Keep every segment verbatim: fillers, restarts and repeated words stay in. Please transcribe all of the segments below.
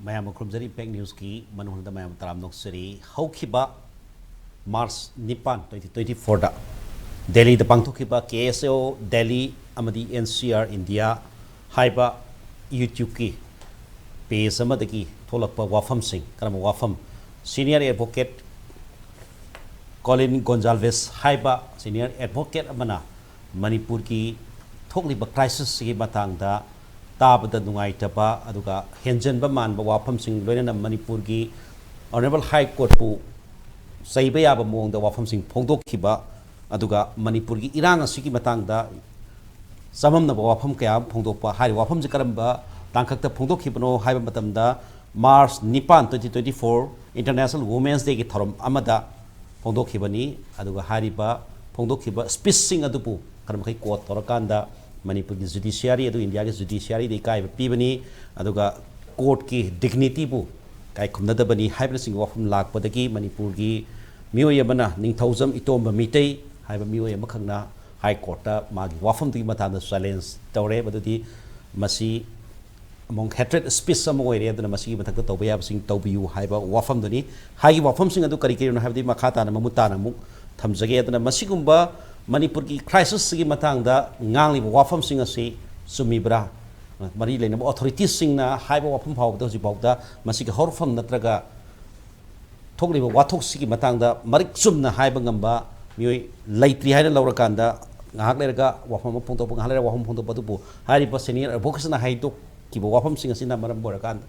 ꯃꯌꯥꯝꯕꯨ ꯈꯨꯔꯨꯝꯖꯔꯤ꯫ ꯏꯝꯄꯦꯛ ꯅ꯭ꯌꯨꯁꯀꯤ ꯃꯅꯨꯡꯗ ꯃꯌꯥꯝ ꯇꯔꯥꯝꯅ ꯑꯣꯛꯆꯔꯤ꯫ ꯍꯧꯈꯤꯕ ꯃꯥꯔꯆ ꯅꯤꯄꯥꯟ, twenty twenty-fourꯗ ꯗꯦꯜꯂꯤꯗ ꯄꯥꯡꯊꯣꯛꯈꯤꯕ K S O Delhi ꯑꯃꯗꯤ N C R India ꯍꯥꯏꯕ YouTubeꯀꯤ page ꯑꯃꯗꯒꯤ ꯊꯣꯛꯂꯛꯄ ꯋꯥꯐꯝꯁꯤꯡ, ꯀꯔꯝꯕ ꯋꯥꯐꯝ? Senior Advocate Colin Gonsalves ꯍꯥꯏꯕ senior advocate ꯑꯃꯅ ꯃꯅꯤꯄꯨꯔꯒꯤ ꯊꯣꯛꯂꯤꯕ crisisꯁꯤꯒꯤ ꯃꯇꯥꯡꯗ ꯇꯥꯕꯗ ꯅꯨꯡꯉꯥꯏꯇꯕ ꯑꯗꯨꯒ ꯍꯦꯟꯖꯟꯕ ꯃꯥꯟꯕ ꯋꯥꯐꯝꯁꯤꯡ, ꯂꯣꯏꯅꯅ ꯃꯅꯤꯄꯨꯔꯒꯤ Honourable High Courtꯄꯨ ꯆꯩꯕ ꯌꯥꯕ ꯃꯑꯣꯡꯗ ꯋꯥꯐꯝꯁꯤꯡ ꯐꯣꯡꯗꯣꯛꯈꯤꯕ, ꯑꯗꯨꯒ ꯃꯅꯤꯄꯨꯔꯒꯤ ꯏꯔꯥꯡ ꯑꯁꯤꯒꯤ ꯃꯇꯥꯡꯗ ꯆꯃꯝꯅꯕ ꯋꯥꯐꯝ ꯀꯌꯥ ꯑꯃ ꯐꯣꯡꯗꯣꯛꯄ꯫ ꯍꯥꯏꯔꯤꯕ ꯋꯥꯐꯝꯁꯤ ꯀꯔꯝꯕ ꯇꯥꯡꯀꯛꯇ ꯐꯣꯡꯗꯣꯛꯈꯤꯕꯅꯣ ꯍꯥꯏꯕ ꯃꯇꯝꯗ, ꯃꯥꯔꯆ ꯅꯤꯄꯥꯟ, twenty twenty-four International Women's Dayꯒꯤ ꯊꯧꯔꯝ ꯑꯃꯗ ꯐꯣꯡꯗꯣꯛꯈꯤꯕꯅꯤ꯫ ꯑꯗꯨꯒ ꯍꯥꯏꯔꯤꯕ ꯐꯣꯡꯗꯣꯛꯈꯤꯕ speechꯁꯤꯡ ꯑꯗꯨꯕꯨ ꯈꯔ ꯃꯈꯩ quote ꯇꯧꯔꯀꯥꯟꯗ, ꯃꯅꯤꯄꯨꯔꯒꯤ judiciary ꯑꯗꯨ ꯏꯟꯗꯤꯌꯥꯒꯤ judiciaryꯗ ꯏꯀꯥꯏꯕ ꯄꯤꯕꯅꯤ, ꯑꯗꯨꯒ courtꯀꯤ dignityꯕꯨ ꯀꯥꯏꯈꯨꯝꯅꯗꯕꯅꯤ ꯍꯥꯏꯕꯅꯆꯤꯡꯕ ꯋꯥꯐꯝ ꯂꯥꯛꯄꯗꯒꯤ, ꯃꯅꯤꯄꯨꯔꯒꯤ ꯃꯤꯑꯣꯏ ꯑꯃꯅ, ꯅꯤꯡꯊꯧꯖꯝ ꯏꯇꯣꯝꯕ ꯃꯤꯇꯩ ꯍꯥꯏꯕ ꯃꯤꯑꯣꯏ ꯑꯃꯈꯛꯅ High Courtꯇ ꯃꯥꯒꯤ ꯋꯥꯐꯝꯗꯨꯒꯤ ꯃꯇꯥꯡꯗ challenge ꯇꯧꯔꯦ꯫ ꯃꯗꯨꯗꯤ ꯃꯁꯤ among hatred speech ꯑꯃ ꯑꯣꯏꯔꯦ, ꯑꯗꯨꯅ ꯃꯁꯤꯒꯤ ꯃꯊꯛꯇ ꯇꯧꯕ ꯌꯥꯕꯁꯤꯡ ꯇꯧꯕꯤꯌꯨ ꯍꯥꯏꯕ ꯋꯥꯐꯝꯗꯨꯅꯤ꯫ ꯍꯥꯏꯔꯤꯕ ꯋꯥꯐꯝꯁꯤꯡ ꯑꯗꯨ ꯀꯔꯤ ꯀꯔꯤꯅꯣ ꯍꯥꯏꯕꯗꯤ ꯃꯈꯥ ꯇꯥꯅ ꯃꯃꯨꯠ ꯇꯥꯅ ꯑꯃꯨꯛ ꯊꯝꯖꯒꯦ꯫ ꯑꯗꯨꯅ ꯃꯁꯤꯒꯨꯝꯕ ꯃꯅꯤꯄꯨꯔꯒꯤ crisisꯁꯤꯒꯤ ꯃꯇꯥꯡꯗ ꯉꯥꯡꯂꯤꯕ ꯋꯥꯐꯝꯁꯤꯡ ꯑꯁꯤ ꯆꯨꯝꯃꯤꯕ꯭ꯔꯥ? ꯃꯔꯤ ꯂꯩꯅꯕ authoritiesꯁꯤꯡꯅ ꯍꯥꯏꯕ ꯋꯥꯐꯝ ꯐꯥꯎꯕꯗ ꯍꯧꯖꯤꯛ ꯐꯥꯎꯗ ꯃꯁꯤꯒꯤ ꯍꯧꯔꯛꯐꯝ ꯅꯠꯇ꯭ꯔꯒ ꯊꯣꯛꯂꯤꯕ ꯋꯥꯊꯣꯛꯁꯤꯒꯤ ꯃꯇꯥꯡꯗ ꯃꯔꯤꯛ ꯆꯨꯝꯅ ꯍꯥꯏꯕ ꯉꯝꯕ ꯃꯤꯑꯣꯏ ꯂꯩꯇ꯭ꯔꯤ ꯍꯥꯏꯅ ꯂꯧꯔꯀꯥꯟꯗ, ꯉꯥꯏꯍꯥꯛ ꯂꯩꯔꯒ ꯋꯥꯐꯝ ꯑꯃ ꯐꯣꯡꯗꯣꯛꯄ, ꯉꯥꯏꯍꯥꯛ ꯂꯩꯔꯒ ꯋꯥꯐꯝ ꯐꯣꯡꯗꯣꯛꯄ ꯑꯗꯨꯕꯨ, ꯍꯥꯏꯔꯤꯕ senior advocateꯅ ꯍꯥꯏꯗꯣꯛꯈꯤꯕ ꯋꯥꯐꯝꯁꯤꯡ ꯑꯁꯤꯅ ꯃꯔꯝ ꯑꯣꯏꯔꯀꯥꯟꯗ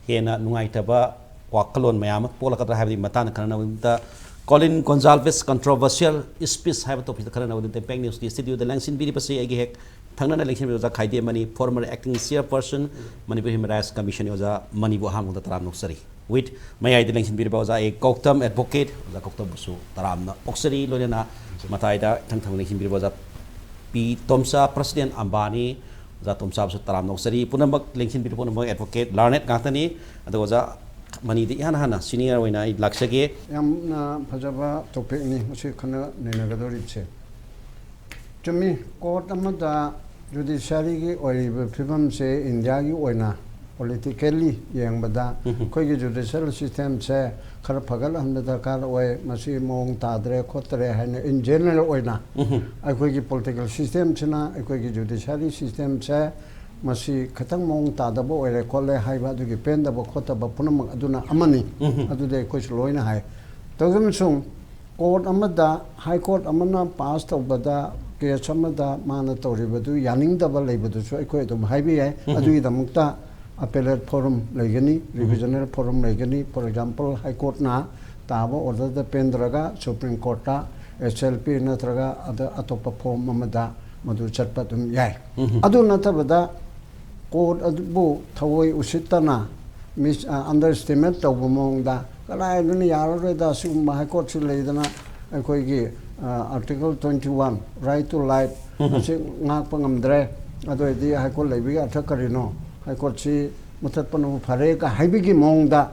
ꯍꯦꯟꯅ ꯅꯨꯡꯉꯥꯏꯇꯕ ꯋꯥꯈꯜꯂꯣꯟ ꯃꯌꯥꯝ ꯑꯃ ꯄꯣꯛꯂꯛꯀꯗ꯭ꯔꯥ ꯍꯥꯏꯕꯒꯤ ꯃꯇꯥꯡꯗ ꯈꯟꯅꯅꯕꯒꯤꯗꯃꯛꯇ, Colin Gonsalves controversial speech ꯍꯥꯏꯕ topicꯇ ꯈꯟꯅꯅꯕꯒꯤꯗꯃꯛꯇ Impact Newsꯀꯤ studioꯗ ꯂꯦꯡꯁꯤꯟꯕꯤꯔꯤꯕꯁꯤ ꯑꯩꯒꯤ ꯍꯦꯛ ꯊꯪꯅꯅ ꯂꯦꯡꯁꯤꯟꯕꯤꯔꯤꯕ ꯑꯣꯖꯥ ꯈꯥꯏꯗꯦꯝ money, former acting chairperson Manipur Human Rights Commission ꯑꯣꯖꯥ ꯃꯅꯤꯕꯨ ꯑꯍꯥꯟꯕꯗ ꯇꯔꯥꯝꯅ ꯑꯣꯛꯆꯔꯤ꯫ With ꯃꯌꯥꯏꯗ ꯂꯦꯡꯁꯤꯟꯕꯤꯔꯤꯕ ꯑꯣꯖꯥ ꯑꯦ ꯒꯧꯇꯝ, advocate, ꯑꯣꯖꯥ ꯒꯧꯇꯝꯕꯨꯁꯨ ꯇꯔꯥꯝꯅ ꯑꯣꯛꯆꯔꯤ꯫ ꯂꯣꯏꯅꯅ ꯃꯇꯥꯏꯗ ꯏꯊꯪ ꯊꯪꯅ ꯂꯦꯡꯁꯤꯟꯕꯤꯔꯤꯕ ꯑꯣꯖꯥ ꯄꯤ ꯇꯣꯝꯆꯥ, president ꯑꯝꯕꯥꯅꯤ, ꯑꯣꯖꯥ ꯇꯣꯝꯆꯥꯕꯨꯁꯨ ꯇꯔꯥꯝꯅ ꯑꯣꯛꯆꯔꯤ꯫ ꯄꯨꯝꯅꯃꯛ ꯂꯦꯡꯁꯤꯟꯕꯤꯔꯤꯕ ꯄꯨꯝꯅꯃꯛ advocate, learned ꯉꯥꯛꯇꯅꯤ꯫ ꯑꯗꯨꯒ ꯑꯣꯖꯥ ꯃꯅꯤꯗ ꯏꯍꯥꯟ ꯍꯥꯟꯅ senior ꯑꯣꯏꯅ ꯑꯩ ꯂꯥꯛꯆꯒꯦ꯫ ꯌꯥꯝꯅ ꯐꯖꯕ topicꯅꯤ ꯃꯁꯤ ꯈꯟꯅ ꯅꯩꯅꯒꯗꯧꯔꯤꯕꯁꯦ꯫ ꯆꯨꯝꯃꯤ, court ꯑꯃꯗ judiciaryꯒꯤ ꯑꯣꯏꯔꯤꯕ ꯐꯤꯕꯝꯁꯦ ꯏꯟꯗꯤꯌꯥꯒꯤ ꯑꯣꯏꯅ Politically ꯌꯦꯡꯕꯗ ꯑꯩꯈꯣꯏꯒꯤ ꯖꯨꯗꯤꯁꯤꯌꯦꯜ ꯁꯤꯁꯇꯦꯝꯁꯦ ꯈꯔ ꯐꯒꯠꯍꯟꯕ ꯗꯔꯀꯥꯔ ꯑꯣꯏ, ꯃꯁꯤ ꯃꯑꯣꯡ ꯇꯥꯗ꯭ꯔꯦ ꯈꯣꯠꯇ꯭ꯔꯦ ꯍꯥꯏꯅ in general ꯑꯣꯏꯅ ꯑꯩꯈꯣꯏꯒꯤ ꯄꯣꯂꯤꯇꯤꯀꯦꯜ ꯁꯤꯁꯇꯦꯝꯁꯤꯅ ꯑꯩꯈꯣꯏꯒꯤ ꯖꯨꯗꯤꯁꯤꯌꯥꯔꯤ ꯁꯤꯁꯇꯦꯝꯁꯦ ꯃꯁꯤ ꯈꯤꯇꯪ ꯃꯑꯣꯡ ꯇꯥꯗꯕ ꯑꯣꯏꯔꯦ ꯈꯣꯠꯂꯦ ꯍꯥꯏꯕ ꯑꯗꯨꯒꯤ ꯄꯦꯟꯗꯕ ꯈꯣꯠꯇꯕ ꯄꯨꯝꯅꯃꯛ ꯑꯗꯨꯅ ꯑꯃꯅꯤ꯫ ꯑꯗꯨꯗꯤ ꯑꯩꯈꯣꯏꯁꯨ ꯂꯣꯏꯅ ꯍꯥꯏ꯫ ꯇꯧꯗꯨꯅꯁꯨ ꯀꯣꯔꯠ ꯑꯃꯗ, ꯍꯥꯏ ꯀꯣꯔꯠ ꯑꯃꯅ ꯄꯥꯁ ꯇꯧꯕꯗ ꯀꯦꯁ ꯑꯃꯗ ꯃꯥꯅ ꯇꯧꯔꯤꯕꯗꯨ ꯌꯥꯅꯤꯡꯗꯕ ꯂꯩꯕꯗꯨꯁꯨ ꯑꯩꯈꯣꯏ ꯑꯗꯨꯝ ꯍꯥꯏꯕ ꯌꯥꯏ꯫ ꯑꯗꯨꯒꯤꯗꯃꯛꯇ ꯑꯄꯦꯂꯦꯠ ꯐꯣꯔꯝ ꯂꯩꯒꯅꯤ, ꯔꯤꯚꯤꯖꯅꯦꯜ ꯐꯣꯔꯝ ꯂꯩꯒꯅꯤ꯫ For example, ꯍꯥꯏ ꯀꯣꯔꯠꯅ ꯇꯥꯕ ꯑꯣꯔꯗꯔꯗ ꯄꯦꯟꯗ꯭ꯔꯒ ꯁꯨꯄ꯭ꯔꯤꯝ ꯀꯣꯔꯠꯇ ꯑꯦꯁ ꯑꯦꯜ ꯄꯤ ꯅꯠꯇ꯭ꯔꯒ ꯑꯗ ꯑꯇꯣꯞꯄ ꯐꯣꯔꯝ ꯑꯃꯗ ꯃꯗꯨ ꯆꯠꯄ ꯑꯗꯨꯝ ꯌꯥꯏ꯫ ꯑꯗꯨ ꯅꯠꯇꯕꯗ ꯀꯣꯔꯠ ꯑꯗꯨꯕꯨ ꯊꯑꯣꯏ ꯎꯁꯤꯠꯇꯅ ꯃꯤꯁ ꯑꯟꯗꯔꯁꯇꯤꯃꯦꯠ ꯇꯧꯕ ꯃꯑꯣꯡꯗ, "ꯀꯗꯥꯏꯗꯅ ꯌꯥꯔꯔꯣꯏꯗ, ꯑꯁꯤꯒꯨꯝꯕ ꯍꯥꯏ ꯀꯣꯔꯠꯁꯤ ꯂꯩꯗꯅ ꯑꯩꯈꯣꯏꯒꯤ article twenty one, right to life, ꯑꯁꯤ ꯉꯥꯛꯄ ꯉꯝꯗ꯭ꯔꯦ, ꯑꯗꯨ ꯑꯣꯏꯔꯗꯤ ꯍꯥꯏ ꯀꯣꯔꯠ ꯂꯩꯕꯒꯤ ꯑꯔꯊ ꯀꯔꯤꯅꯣ? ꯍꯥꯏ ꯀꯣꯔꯠꯁꯤ ꯃꯨꯊꯠꯄꯅꯕꯨ ꯐꯔꯦꯒ ꯍꯥꯏꯕꯒꯤ ꯃꯑꯣꯡꯗ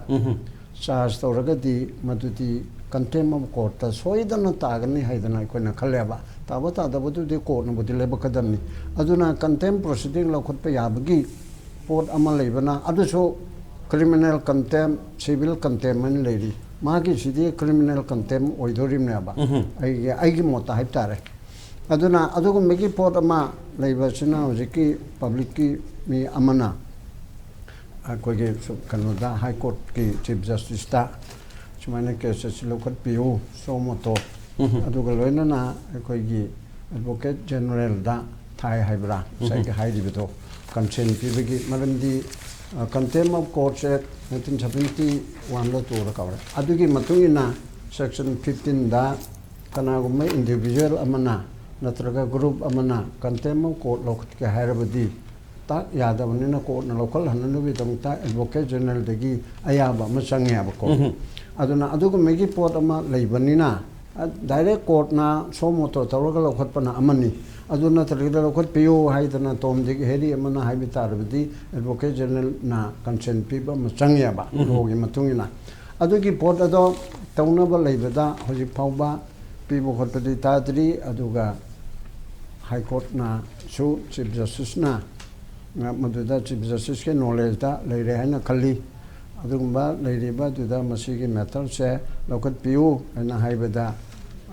ꯆꯥꯔꯖ ꯇꯧꯔꯒꯗꯤ ꯃꯗꯨꯗꯤ ꯀꯟꯇꯦꯝ ꯑꯣꯐ ꯀꯣꯔꯠꯇ ꯁꯣꯏꯗꯅ ꯇꯥꯒꯅꯤ ꯍꯥꯏꯗꯅ ꯑꯩꯈꯣꯏꯅ ꯈꯜꯂꯦꯕ꯫ ꯇꯥꯕ ꯇꯥꯗꯕꯗꯨꯗꯤ ꯀꯣꯔꯠꯅꯕꯨꯗꯤ ꯂꯦꯞꯄꯛꯀꯗꯕꯅꯤ꯫ ꯑꯗꯨꯅ ꯀꯟꯇꯦꯝ ꯄ꯭ꯔꯣꯁꯤꯗꯤꯡ ꯂꯧꯈꯠꯄ ꯌꯥꯕꯒꯤ ꯄꯣꯠ ꯑꯃ ꯂꯩꯕꯅ, ꯑꯗꯨꯁꯨ ꯀ꯭ꯔꯤꯃꯤꯅꯦꯜ ꯀꯟꯇꯦꯝ, ꯁꯤꯚꯤꯜ ꯀꯟꯇꯦꯝ ꯍꯥꯏꯅ ꯂꯩꯔꯤ꯫ ꯃꯥꯒꯤꯁꯤꯗꯤ ꯀ꯭ꯔꯤꯃꯤꯅꯦꯜ ꯀꯟꯇꯦꯝ ꯑꯣꯏꯗꯣꯔꯤꯕꯅꯦꯕ, ꯑꯩꯒꯤ, ꯑꯩꯒꯤ ꯃꯣꯠꯇ ꯍꯥꯏꯕ ꯇꯥꯔꯦ꯫ ꯑꯗꯨꯅ ꯑꯗꯨꯒꯨꯝꯕꯒꯤ ꯄꯣꯠ ꯑꯃ ꯂꯩꯕꯁꯤꯅ ꯍꯧꯖꯤꯛꯀꯤ ꯄꯕ꯭ꯂꯤꯛꯀꯤ ꯃꯤ ꯑꯃꯅ ꯑꯩꯈꯣꯏꯒꯤ ꯁꯨ-, ꯀꯩꯅꯣꯗ, ꯍꯥꯏ ꯀꯣꯔꯠꯀꯤ ꯆꯤꯐ ꯖꯁꯇꯤꯁꯇ ꯁꯨꯃꯥꯏꯅ ꯀꯦꯁ ꯑꯁꯤ ꯂꯧꯈꯠꯄꯤꯌꯨ, ꯁꯣ ꯃꯣꯇꯣ, ꯑꯗꯨꯒ ꯂꯣꯏꯅꯅ ꯑꯩꯈꯣꯏꯒꯤ ꯑꯦꯗꯚꯣꯀꯦꯠ ꯖꯦꯅꯔꯦꯜꯗ ꯊꯥꯏ ꯍꯥꯏꯕ꯭ꯔꯥ, ꯉꯁꯥꯏꯒꯤ ꯍꯥꯏꯔꯤꯕꯗꯣ, ꯀꯟꯁꯦꯟ ꯄꯤꯕꯒꯤ ꯃꯔꯝꯗꯤ, ꯀꯟꯇꯦꯝ ꯑꯣꯐ ꯀꯣꯔꯠꯁꯦ ꯅꯥꯏꯟꯇꯤꯟ ꯁꯚꯦꯟꯇꯤ ꯋꯥꯟꯗ ꯇꯨꯔ ꯀꯥꯎꯔꯦ꯫ ꯑꯗꯨꯒꯤ ꯃꯇꯨꯡ ꯏꯟꯅ ꯁꯦꯛꯁꯟ ꯐꯤꯐꯇꯤꯟꯗ ꯀꯅꯥꯒꯨꯝꯕ ꯏꯟꯗꯤꯚꯤꯖꯨꯋꯦꯜ ꯑꯃꯅ ꯅꯠꯇ꯭ꯔꯒ ꯒ꯭ꯔꯨꯞ ꯑꯃꯅ ꯀꯟꯇꯦꯝ ꯑꯣꯐ ꯀꯣꯔꯠ ꯂꯧꯈꯠꯀꯦ ꯍꯥꯏꯔꯕꯗꯤ, ꯇꯥꯛ ꯌꯥꯗꯕꯅꯤꯅ ꯀꯣꯔꯠꯅ ꯂꯧꯈꯠꯍꯟꯅꯕꯒꯤꯗꯃꯛꯇ ꯑꯦꯗꯚꯣꯀꯦꯠ ꯖꯦꯅꯔꯦꯜꯗꯒꯤ ꯑꯌꯥꯕ ꯑꯃ ꯆꯪꯉꯦꯕꯀꯣ꯫ ꯑꯗꯨꯅ ꯑꯗꯨꯒꯨꯝꯕꯒꯤ ꯄꯣꯠ ꯑꯃ ꯂꯩꯕꯅꯤꯅ, ꯗꯥꯏꯔꯦꯛ ꯀꯣꯔꯠꯅ ꯁꯣ ꯃꯣꯇꯣ ꯇꯧꯔꯒ ꯂꯧꯈꯠꯄꯅ ꯑꯃꯅꯤ꯫ ꯑꯗꯨ ꯅꯠꯇ꯭ꯔꯒꯗ ꯂꯧꯈꯠꯄꯤꯌꯨ ꯍꯥꯏꯗꯅ ꯇꯣꯝ ꯗꯤꯛ ꯍꯦꯔꯤ ꯑꯃꯅ ꯍꯥꯏꯕ ꯇꯥꯔꯕꯗꯤ ꯑꯦꯗꯚꯣꯀꯦꯠ ꯖꯦꯅꯔꯦꯜꯅ ꯀꯟꯁꯦꯟ ꯄꯤꯕ ꯑꯃ ꯆꯪꯉꯦꯕ, ꯂꯣꯒꯤ ꯃꯇꯨꯡ ꯏꯟꯅ꯫ ꯑꯗꯨꯒꯤ ꯄꯣꯠ ꯑꯗꯣ ꯇꯧꯅꯕ ꯂꯩꯕꯗ ꯍꯧꯖꯤꯛ ꯐꯥꯎꯕ ꯄꯤꯕ ꯈꯣꯠꯄꯗꯤ ꯇꯥꯗ꯭ꯔꯤ꯫ ꯑꯗꯨꯒ ꯍꯥꯏ ꯀꯣꯔꯠꯅꯁꯨ, ꯆꯤꯐ ꯖꯁꯇꯤꯁꯅ ꯃꯗꯨꯗ ꯆꯤꯐ ꯖꯁꯇꯤꯁꯀꯤ ꯅꯣꯂꯦꯖꯇ ꯂꯩꯔꯦ ꯍꯥꯏꯅ ꯈꯜꯂꯤ꯫ ꯑꯗꯨꯒꯨꯝꯕ ꯂꯩꯔꯤꯕ ꯑꯗꯨꯗ ꯃꯁꯤꯒꯤ ꯃꯦꯇꯔꯁꯦ ꯂꯧꯈꯠꯄꯤꯌꯨ ꯍꯥꯏꯅ ꯍꯥꯏꯕꯗ,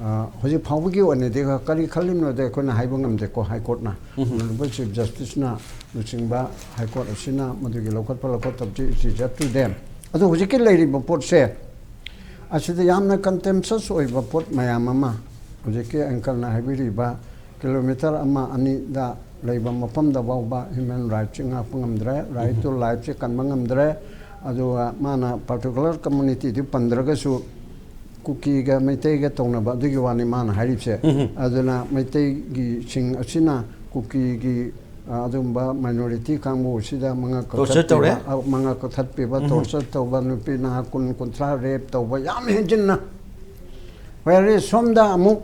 ꯑ, ꯍꯧꯖꯤꯛ ꯐꯥꯎꯕꯒꯤ ꯑꯣꯏꯅꯗꯤ ꯀꯔꯤ ꯈꯜꯂꯤꯕꯅꯣꯗꯤ ꯑꯩꯈꯣꯏꯅ ꯍꯥꯏꯕ ꯉꯝꯗꯦꯀꯣ꯫ ꯍꯥꯏ ꯀꯣꯔꯠꯅ, ꯑꯣꯅꯔꯦꯕꯜ ꯆꯤꯐ ꯖꯁꯇꯤꯁꯅ ꯂꯨꯆꯤꯡꯕ ꯍꯥꯏ ꯀꯣꯔꯠ ꯑꯁꯤꯅ ꯃꯗꯨꯒꯤ ꯂꯧꯈꯠꯄ ꯂꯧꯈꯠꯇꯕꯗꯤ it is up to them꯫ ꯑꯗꯣ ꯍꯧꯖꯤꯛꯀꯤ ꯂꯩꯔꯤꯕ ꯄꯣꯠꯁꯦ, ꯑꯁꯤꯗ ꯌꯥꯝꯅ ꯀꯟꯇꯦꯝꯁꯁ ꯑꯣꯏꯕ ꯄꯣꯠ ꯃꯌꯥꯝ ꯑꯃ, ꯍꯧꯖꯤꯛꯀꯤ ꯑꯦꯡꯀꯔꯅ ꯍꯥꯏꯕꯤꯔꯤꯕ ꯀꯤꯂꯣꯃꯤꯇꯔ ꯑꯃ ꯑꯅꯤꯗ ꯂꯩꯕ ꯃꯐꯝꯗ ꯐꯥꯎꯕ ꯍ꯭ꯌꯨꯃꯦꯟ ꯔꯥꯏꯠꯁꯤ ꯉꯥꯛꯄ ꯉꯝꯗ꯭ꯔꯦ, ꯔꯥꯏꯠ ꯇꯨ ꯂꯥꯏꯐꯁꯤ ꯀꯟꯕ ꯉꯝꯗ꯭ꯔꯦ꯫ ꯑꯗꯨꯒ ꯃꯥꯅ ꯄꯥꯔꯇꯤꯀꯨꯂꯔ ꯀꯝꯃꯨꯅꯤꯇꯤꯗꯨ ꯄꯟꯗ꯭ꯔꯒꯁꯨ ꯀꯨꯀꯤꯒ ꯃꯩꯇꯩꯒ ꯇꯧꯅꯕ ꯑꯗꯨꯒꯤ ꯋꯥꯅꯤ ꯃꯥꯅ ꯍꯥꯏꯔꯤꯕꯁꯦ꯫ ꯑꯗꯨꯅ ꯃꯩꯇꯩꯒꯤꯁꯤꯡ ꯑꯁꯤꯅ ꯀꯨꯀꯤꯒꯤ, ꯑ, ꯑꯗꯨꯒꯨꯝꯕ ꯃꯥꯏꯅꯣꯔꯤꯇꯤ ꯀꯥꯡꯕꯨ ꯑꯁꯤꯗ ꯃꯉꯥ ꯇꯣꯔꯆꯔ ꯇꯧꯔꯦ꯫ ꯀꯛꯊꯠꯄꯤꯕ, ꯑ, ꯃꯉꯥ ꯀꯛꯊꯠꯄꯤꯕ, ꯇꯣꯔꯆꯔ ꯇꯧꯕ, ꯅꯨꯄꯤ ꯅꯍꯥ ꯀꯨꯟ ꯀꯨꯟꯊ꯭ꯔꯥ ꯔꯦꯞ ꯇꯧꯕ ꯌꯥꯝ ꯍꯦꯟꯖꯤꯟꯅ꯫ ꯋꯦꯔꯤ ꯁꯣꯝꯗ ꯑꯃꯨꯛ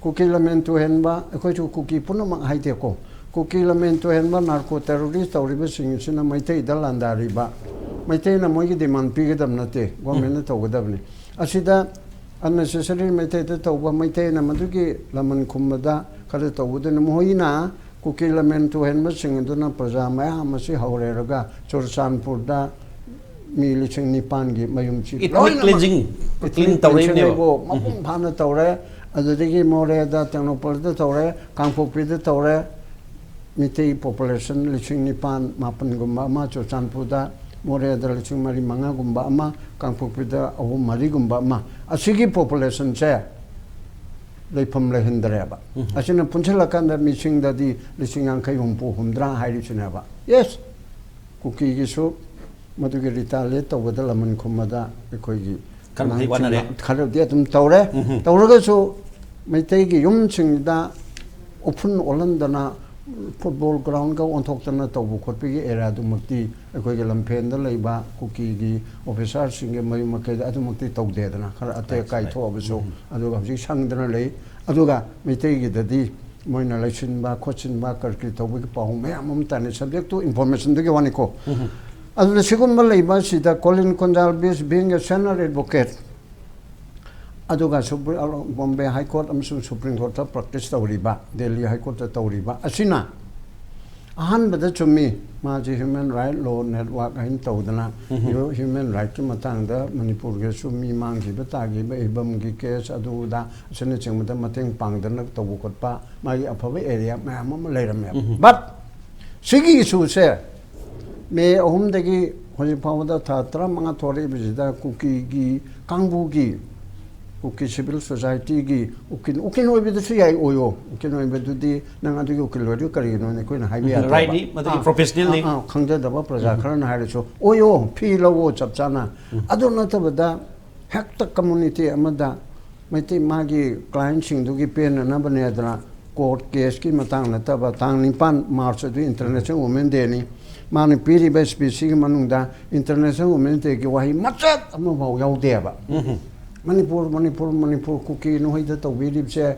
ꯀꯨꯀꯤ ꯂꯃꯦꯟ ꯇꯨꯍꯦꯟꯕ, ꯑꯩꯈꯣꯏꯁꯨ ꯀꯨꯀꯤ ꯄꯨꯝꯅꯃꯛ ꯍꯥꯏꯗꯦꯀꯣ, ꯀꯨꯀꯤ ꯂꯃꯦꯟ ꯇꯨꯍꯦꯟꯕ ꯅꯥꯔꯀꯣ ꯇꯦꯔꯣꯔꯤꯁ ꯇꯧꯔꯤꯕꯁꯤꯡ ꯑꯁꯤꯅ ꯃꯩꯇꯩꯗ ꯂꯥꯟꯗꯥꯔꯤꯕ, ꯃꯩꯇꯩꯅ ꯃꯣꯏꯒꯤ ꯗꯤꯃꯥꯟ ꯄꯤꯒꯗꯕ ꯅꯠꯇꯦ, ꯒꯣꯔꯃꯦꯟꯅ ꯇꯧꯒꯗꯕꯅꯤ꯫ ꯑꯁꯤꯗ unnecessary ꯃꯩꯇꯩꯗ ꯇꯧꯕ, ꯃꯩꯇꯩꯅ ꯃꯗꯨꯒꯤ ꯂꯃꯟ ꯈꯨꯝꯕꯗ ꯈꯔ ꯇꯧꯕꯗꯨꯅ ꯃꯈꯣꯏꯅ ꯀꯨꯀꯤ ꯂꯃꯦꯟ ꯇꯨꯍꯦꯟꯕꯁꯤꯡ ꯑꯗꯨꯅ ꯄ꯭ꯔꯖꯥ ꯃꯌꯥꯝ ꯑꯁꯤ ꯍꯧꯔꯦꯔꯒ ꯆꯨꯔꯆꯥꯟꯄꯨꯔꯗ ꯃꯤ ꯂꯤꯁꯤꯡ ꯅꯤꯄꯥꯟꯒꯤ ꯃꯌꯨꯝꯁꯤ ꯂꯣꯏꯅꯃꯛ cleansing, clean ꯇꯧꯔꯛꯏꯕꯅꯦꯕ꯫ ꯃꯄꯨꯡ ꯐꯥꯅ ꯇꯧꯔꯦ꯫ ꯑꯗꯨꯗꯒꯤ ꯃꯣꯔꯦꯗ, ꯇꯦꯡꯅꯧꯄꯜꯗ ꯇꯧꯔꯦ, ꯀꯥꯡꯄꯣꯛꯄꯤꯗ ꯇꯧꯔꯦ꯫ ꯃꯤꯇꯩ ꯄꯣꯄꯨꯂꯦꯁꯟ ꯂꯤꯁꯤꯡ ꯅꯤꯄꯥꯟ ꯃꯥꯄꯟꯒꯨꯝꯕ ꯑꯃ, ꯆꯨꯔꯆꯥꯟꯄꯨꯔꯗ, ꯃꯣꯔꯦꯗ ꯂꯤꯁꯤꯡ ꯃꯔꯤ ꯃꯉꯥꯒꯨꯝꯕ ꯑꯃ, ꯀꯥꯡꯄꯣꯛꯄꯤꯗ ꯑꯍꯨꯝ ꯃꯔꯤꯒꯨꯝꯕ ꯑꯃ, ꯑꯁꯤꯒꯤ ꯄꯣꯄꯨꯂꯦꯁꯟꯁꯦ ꯂꯩꯐꯝ ꯂꯩꯍꯟꯗ꯭ꯔꯦꯕ꯫ ꯑꯁꯤꯅ ꯄꯨꯟꯁꯤꯜꯂꯀꯥꯟꯗ ꯃꯤꯁꯤꯡꯗꯗꯤ ꯂꯤꯁꯤꯡ ꯌꯥꯡꯈꯩ ꯍꯨꯝꯐꯨ ꯍꯨꯝꯗ꯭ꯔꯥ ꯍꯥꯏꯔꯤꯁꯤꯅꯦꯕ꯫ ꯌꯦꯁ, ꯀꯨꯀꯤꯒꯤꯁꯨ ꯃꯗꯨꯒꯤ ꯔꯤꯇꯥꯂꯤꯌꯦꯠ ꯇꯧꯕꯗ, ꯂꯃꯟ ꯈꯨꯝꯕꯗ ꯑꯩꯈꯣꯏꯒꯤ ꯈꯔ ꯃꯈꯩ ꯑꯉꯥꯡꯁꯤꯡꯅ ꯋꯥꯅꯔꯦ꯫ ꯈꯔꯗꯤ ꯑꯗꯨꯝ ꯇꯧꯔꯦ꯫ ꯇꯧꯔꯒꯁꯨ ꯃꯩꯇꯩꯒꯤ ꯌꯨꯝꯁꯤꯡꯗ ꯎꯐꯨꯟ ꯑꯣꯜꯍꯟꯗꯅ, ꯐꯨꯠꯕꯣꯜ ꯒ꯭ꯔꯥꯎꯟꯒ ꯑꯣꯟꯊꯣꯛꯇꯅ ꯇꯧꯕ ꯈꯣꯠꯄꯒꯤ ꯑꯦꯔꯤꯌꯥꯗꯨꯃꯛꯇꯤ ꯑꯩꯈꯣꯏꯒꯤ ꯂꯝꯐꯦꯟꯗ ꯂꯩꯕ ꯀꯨꯀꯤꯒꯤ ꯑꯣꯐꯤꯁꯥꯔꯁꯤꯡꯒꯤ ꯃꯌꯨꯝ ꯃꯀꯩꯗ ꯑꯗꯨꯃꯛꯇꯤ ꯇꯧꯗꯦꯗꯅ, ꯈꯔ ꯑꯇꯦꯛ ꯑꯀꯥꯏ ꯊꯣꯛꯑꯕꯁꯨ꯫ ꯑꯗꯨꯒ ꯍꯧꯖꯤꯛ ꯁꯪꯗꯅ ꯂꯩ꯫ ꯑꯗꯨꯒ ꯃꯩꯇꯩꯒꯤꯗꯗꯤ ꯃꯣꯏꯅ ꯂꯩꯁꯤꯟꯕ ꯈꯣꯠꯆꯤꯟꯕ ꯀꯔꯤ ꯀꯔꯤ ꯇꯧꯕꯒꯤ ꯄꯥꯎ ꯃꯌꯥꯝ ꯑꯃ ꯇꯥꯅꯩ, ꯁꯕꯖꯦꯛ ꯇꯨ ꯏꯟꯐꯣꯔꯃꯦꯁꯟꯗꯨꯒꯤ ꯋꯥꯅꯤꯀꯣ꯫ ꯑꯗꯨꯅ ꯁꯤꯒꯨꯝꯕ ꯂꯩꯕ ꯑꯁꯤꯗ ꯀꯣꯂꯤꯟ ꯀꯣꯟꯖꯥꯜꯕꯤꯁ, being a senior advocate, ꯑꯗꯨꯒ ꯁꯨꯄ꯭ꯔꯤ-, ꯕꯣꯝꯕꯦ ꯍꯥꯏ ꯀꯣꯔꯠ ꯑꯃꯁꯨꯡ ꯁꯨꯄ꯭ꯔꯤꯝ ꯀꯣꯔꯠꯇ ꯄ꯭ꯔꯦꯛꯇꯤꯁ ꯇꯧꯔꯤꯕ, ꯗꯦꯜꯂꯤ ꯍꯥꯏ ꯀꯣꯔꯠꯇ ꯇꯧꯔꯤꯕ ꯑꯁꯤꯅ ꯑꯍꯥꯟꯕꯗ ꯆꯨꯝꯃꯤ, ꯃꯥꯁꯤ Human Right Law Network ꯍꯥꯏꯅ ꯇꯧꯗꯅ ꯍ꯭ꯌꯨꯃꯦꯟ ꯔꯥꯏꯠꯀꯤ ꯃꯇꯥꯡꯗ ꯃꯅꯤꯄꯨꯔꯒꯤꯁꯨ ꯃꯤ ꯃꯥꯡꯈꯤꯕ ꯇꯥꯈꯤꯕ ꯏꯕꯝꯒꯤ ꯀꯦꯁ ꯑꯗꯨꯗ ꯑꯁꯤꯅꯆꯤꯡꯕꯗ ꯃꯇꯦꯡ ꯄꯥꯡꯗꯅ ꯇꯧꯕ ꯈꯣꯠꯄ ꯃꯥꯒꯤ ꯑꯐꯕ ꯑꯦꯔꯤꯌꯥ ꯃꯌꯥꯝ ꯑꯃ ꯂꯩꯔꯝꯃꯦꯕ꯫ ꯕꯠ ꯁꯤꯒꯤ ꯏꯁꯨꯁꯦ ꯃꯦ ꯑꯍꯨꯝꯗꯒꯤ ꯍꯧꯖꯤꯛ ꯐꯥꯎꯕꯗ ꯊꯥ ꯇꯔꯥꯃꯉꯥ ꯊꯣꯛꯂꯛꯏꯕꯁꯤꯗ ꯀꯨꯀꯤꯒꯤ ꯀꯥꯡꯕꯨꯒꯤ ꯀꯨꯀꯤ ꯁꯤꯚꯤꯜ ꯁꯣꯁꯥꯏꯇꯤꯒꯤ ꯎꯀꯤꯜ, ꯎꯀꯤꯜ ꯑꯣꯏꯕꯗꯁꯨ ꯌꯥꯏ ꯑꯣꯏꯌꯣ꯫ ꯎꯀꯤꯜ ꯑꯣꯏꯕꯗꯨꯗꯤ ꯅꯪ ꯑꯗꯨꯒꯤ ꯎꯀꯤꯜ ꯑꯣꯏꯔꯗꯤ ꯀꯔꯤꯒꯤꯅꯣꯅ ꯑꯩꯈꯣꯏꯅ ꯍꯥꯏꯕ ꯌꯥꯗꯦꯕ꯫ ꯔꯥꯏꯠꯅꯤ, ꯃꯗꯨꯗꯤ ꯑꯥ, ꯄ꯭ꯔꯣꯐꯦꯁꯅꯦꯜꯅꯤ꯫ ꯑꯥ, ꯑꯥ, ꯈꯪꯖꯗꯕ ꯄ꯭ꯔꯖꯥ ꯈꯔꯅ ꯍꯥꯏꯔꯁꯨ ꯑꯣꯏꯌꯣ, ꯐꯤ ꯂꯧꯋꯣ ꯆꯞ ꯆꯥꯅ꯫ ꯑꯗꯨ ꯅꯠꯇꯕꯗ ꯍꯦꯛꯇ ꯀꯝꯃꯨꯅꯤꯇꯤ ꯑꯃꯗ ꯃꯩꯇꯩ ꯃꯥꯒꯤ ꯀ꯭ꯂꯥꯏꯟꯁꯤꯡꯗꯨꯒꯤ ꯄꯦꯟꯅꯅꯕꯅꯦꯗꯅ ꯀꯣꯔꯠ ꯀꯦꯁꯀꯤ ꯃꯇꯥꯡ ꯅꯠꯇꯕ ꯇꯥꯡ ꯅꯤꯄꯥꯟ ꯃꯥꯔꯆ ꯑꯗꯨ ꯏꯟꯇꯔꯅꯦꯁꯅꯦꯜ ꯋꯨꯃꯦꯟ ꯗꯦꯅꯤ꯫ ꯃꯥꯅ ꯄꯤꯔꯤꯕ ꯁ꯭ꯄꯤꯆꯁꯤꯒꯤ ꯃꯅꯨꯡꯗ ꯏꯟꯇꯔꯅꯦꯁꯅꯦꯜ ꯋꯨꯃꯦꯟ ꯗꯦꯒꯤ ꯋꯥꯍꯩ ꯃꯆꯦꯠ ꯑꯃꯐꯥꯎ ꯌꯥꯎꯗꯦꯕ꯫ ꯃꯅꯤꯄꯨꯔ, ꯃꯅꯤꯄꯨꯔ, ꯃꯅꯤꯄꯨꯔ ꯀꯨꯀꯤ ꯅꯈꯣꯏꯗ ꯇꯧꯕꯤꯔꯤꯕꯁꯦ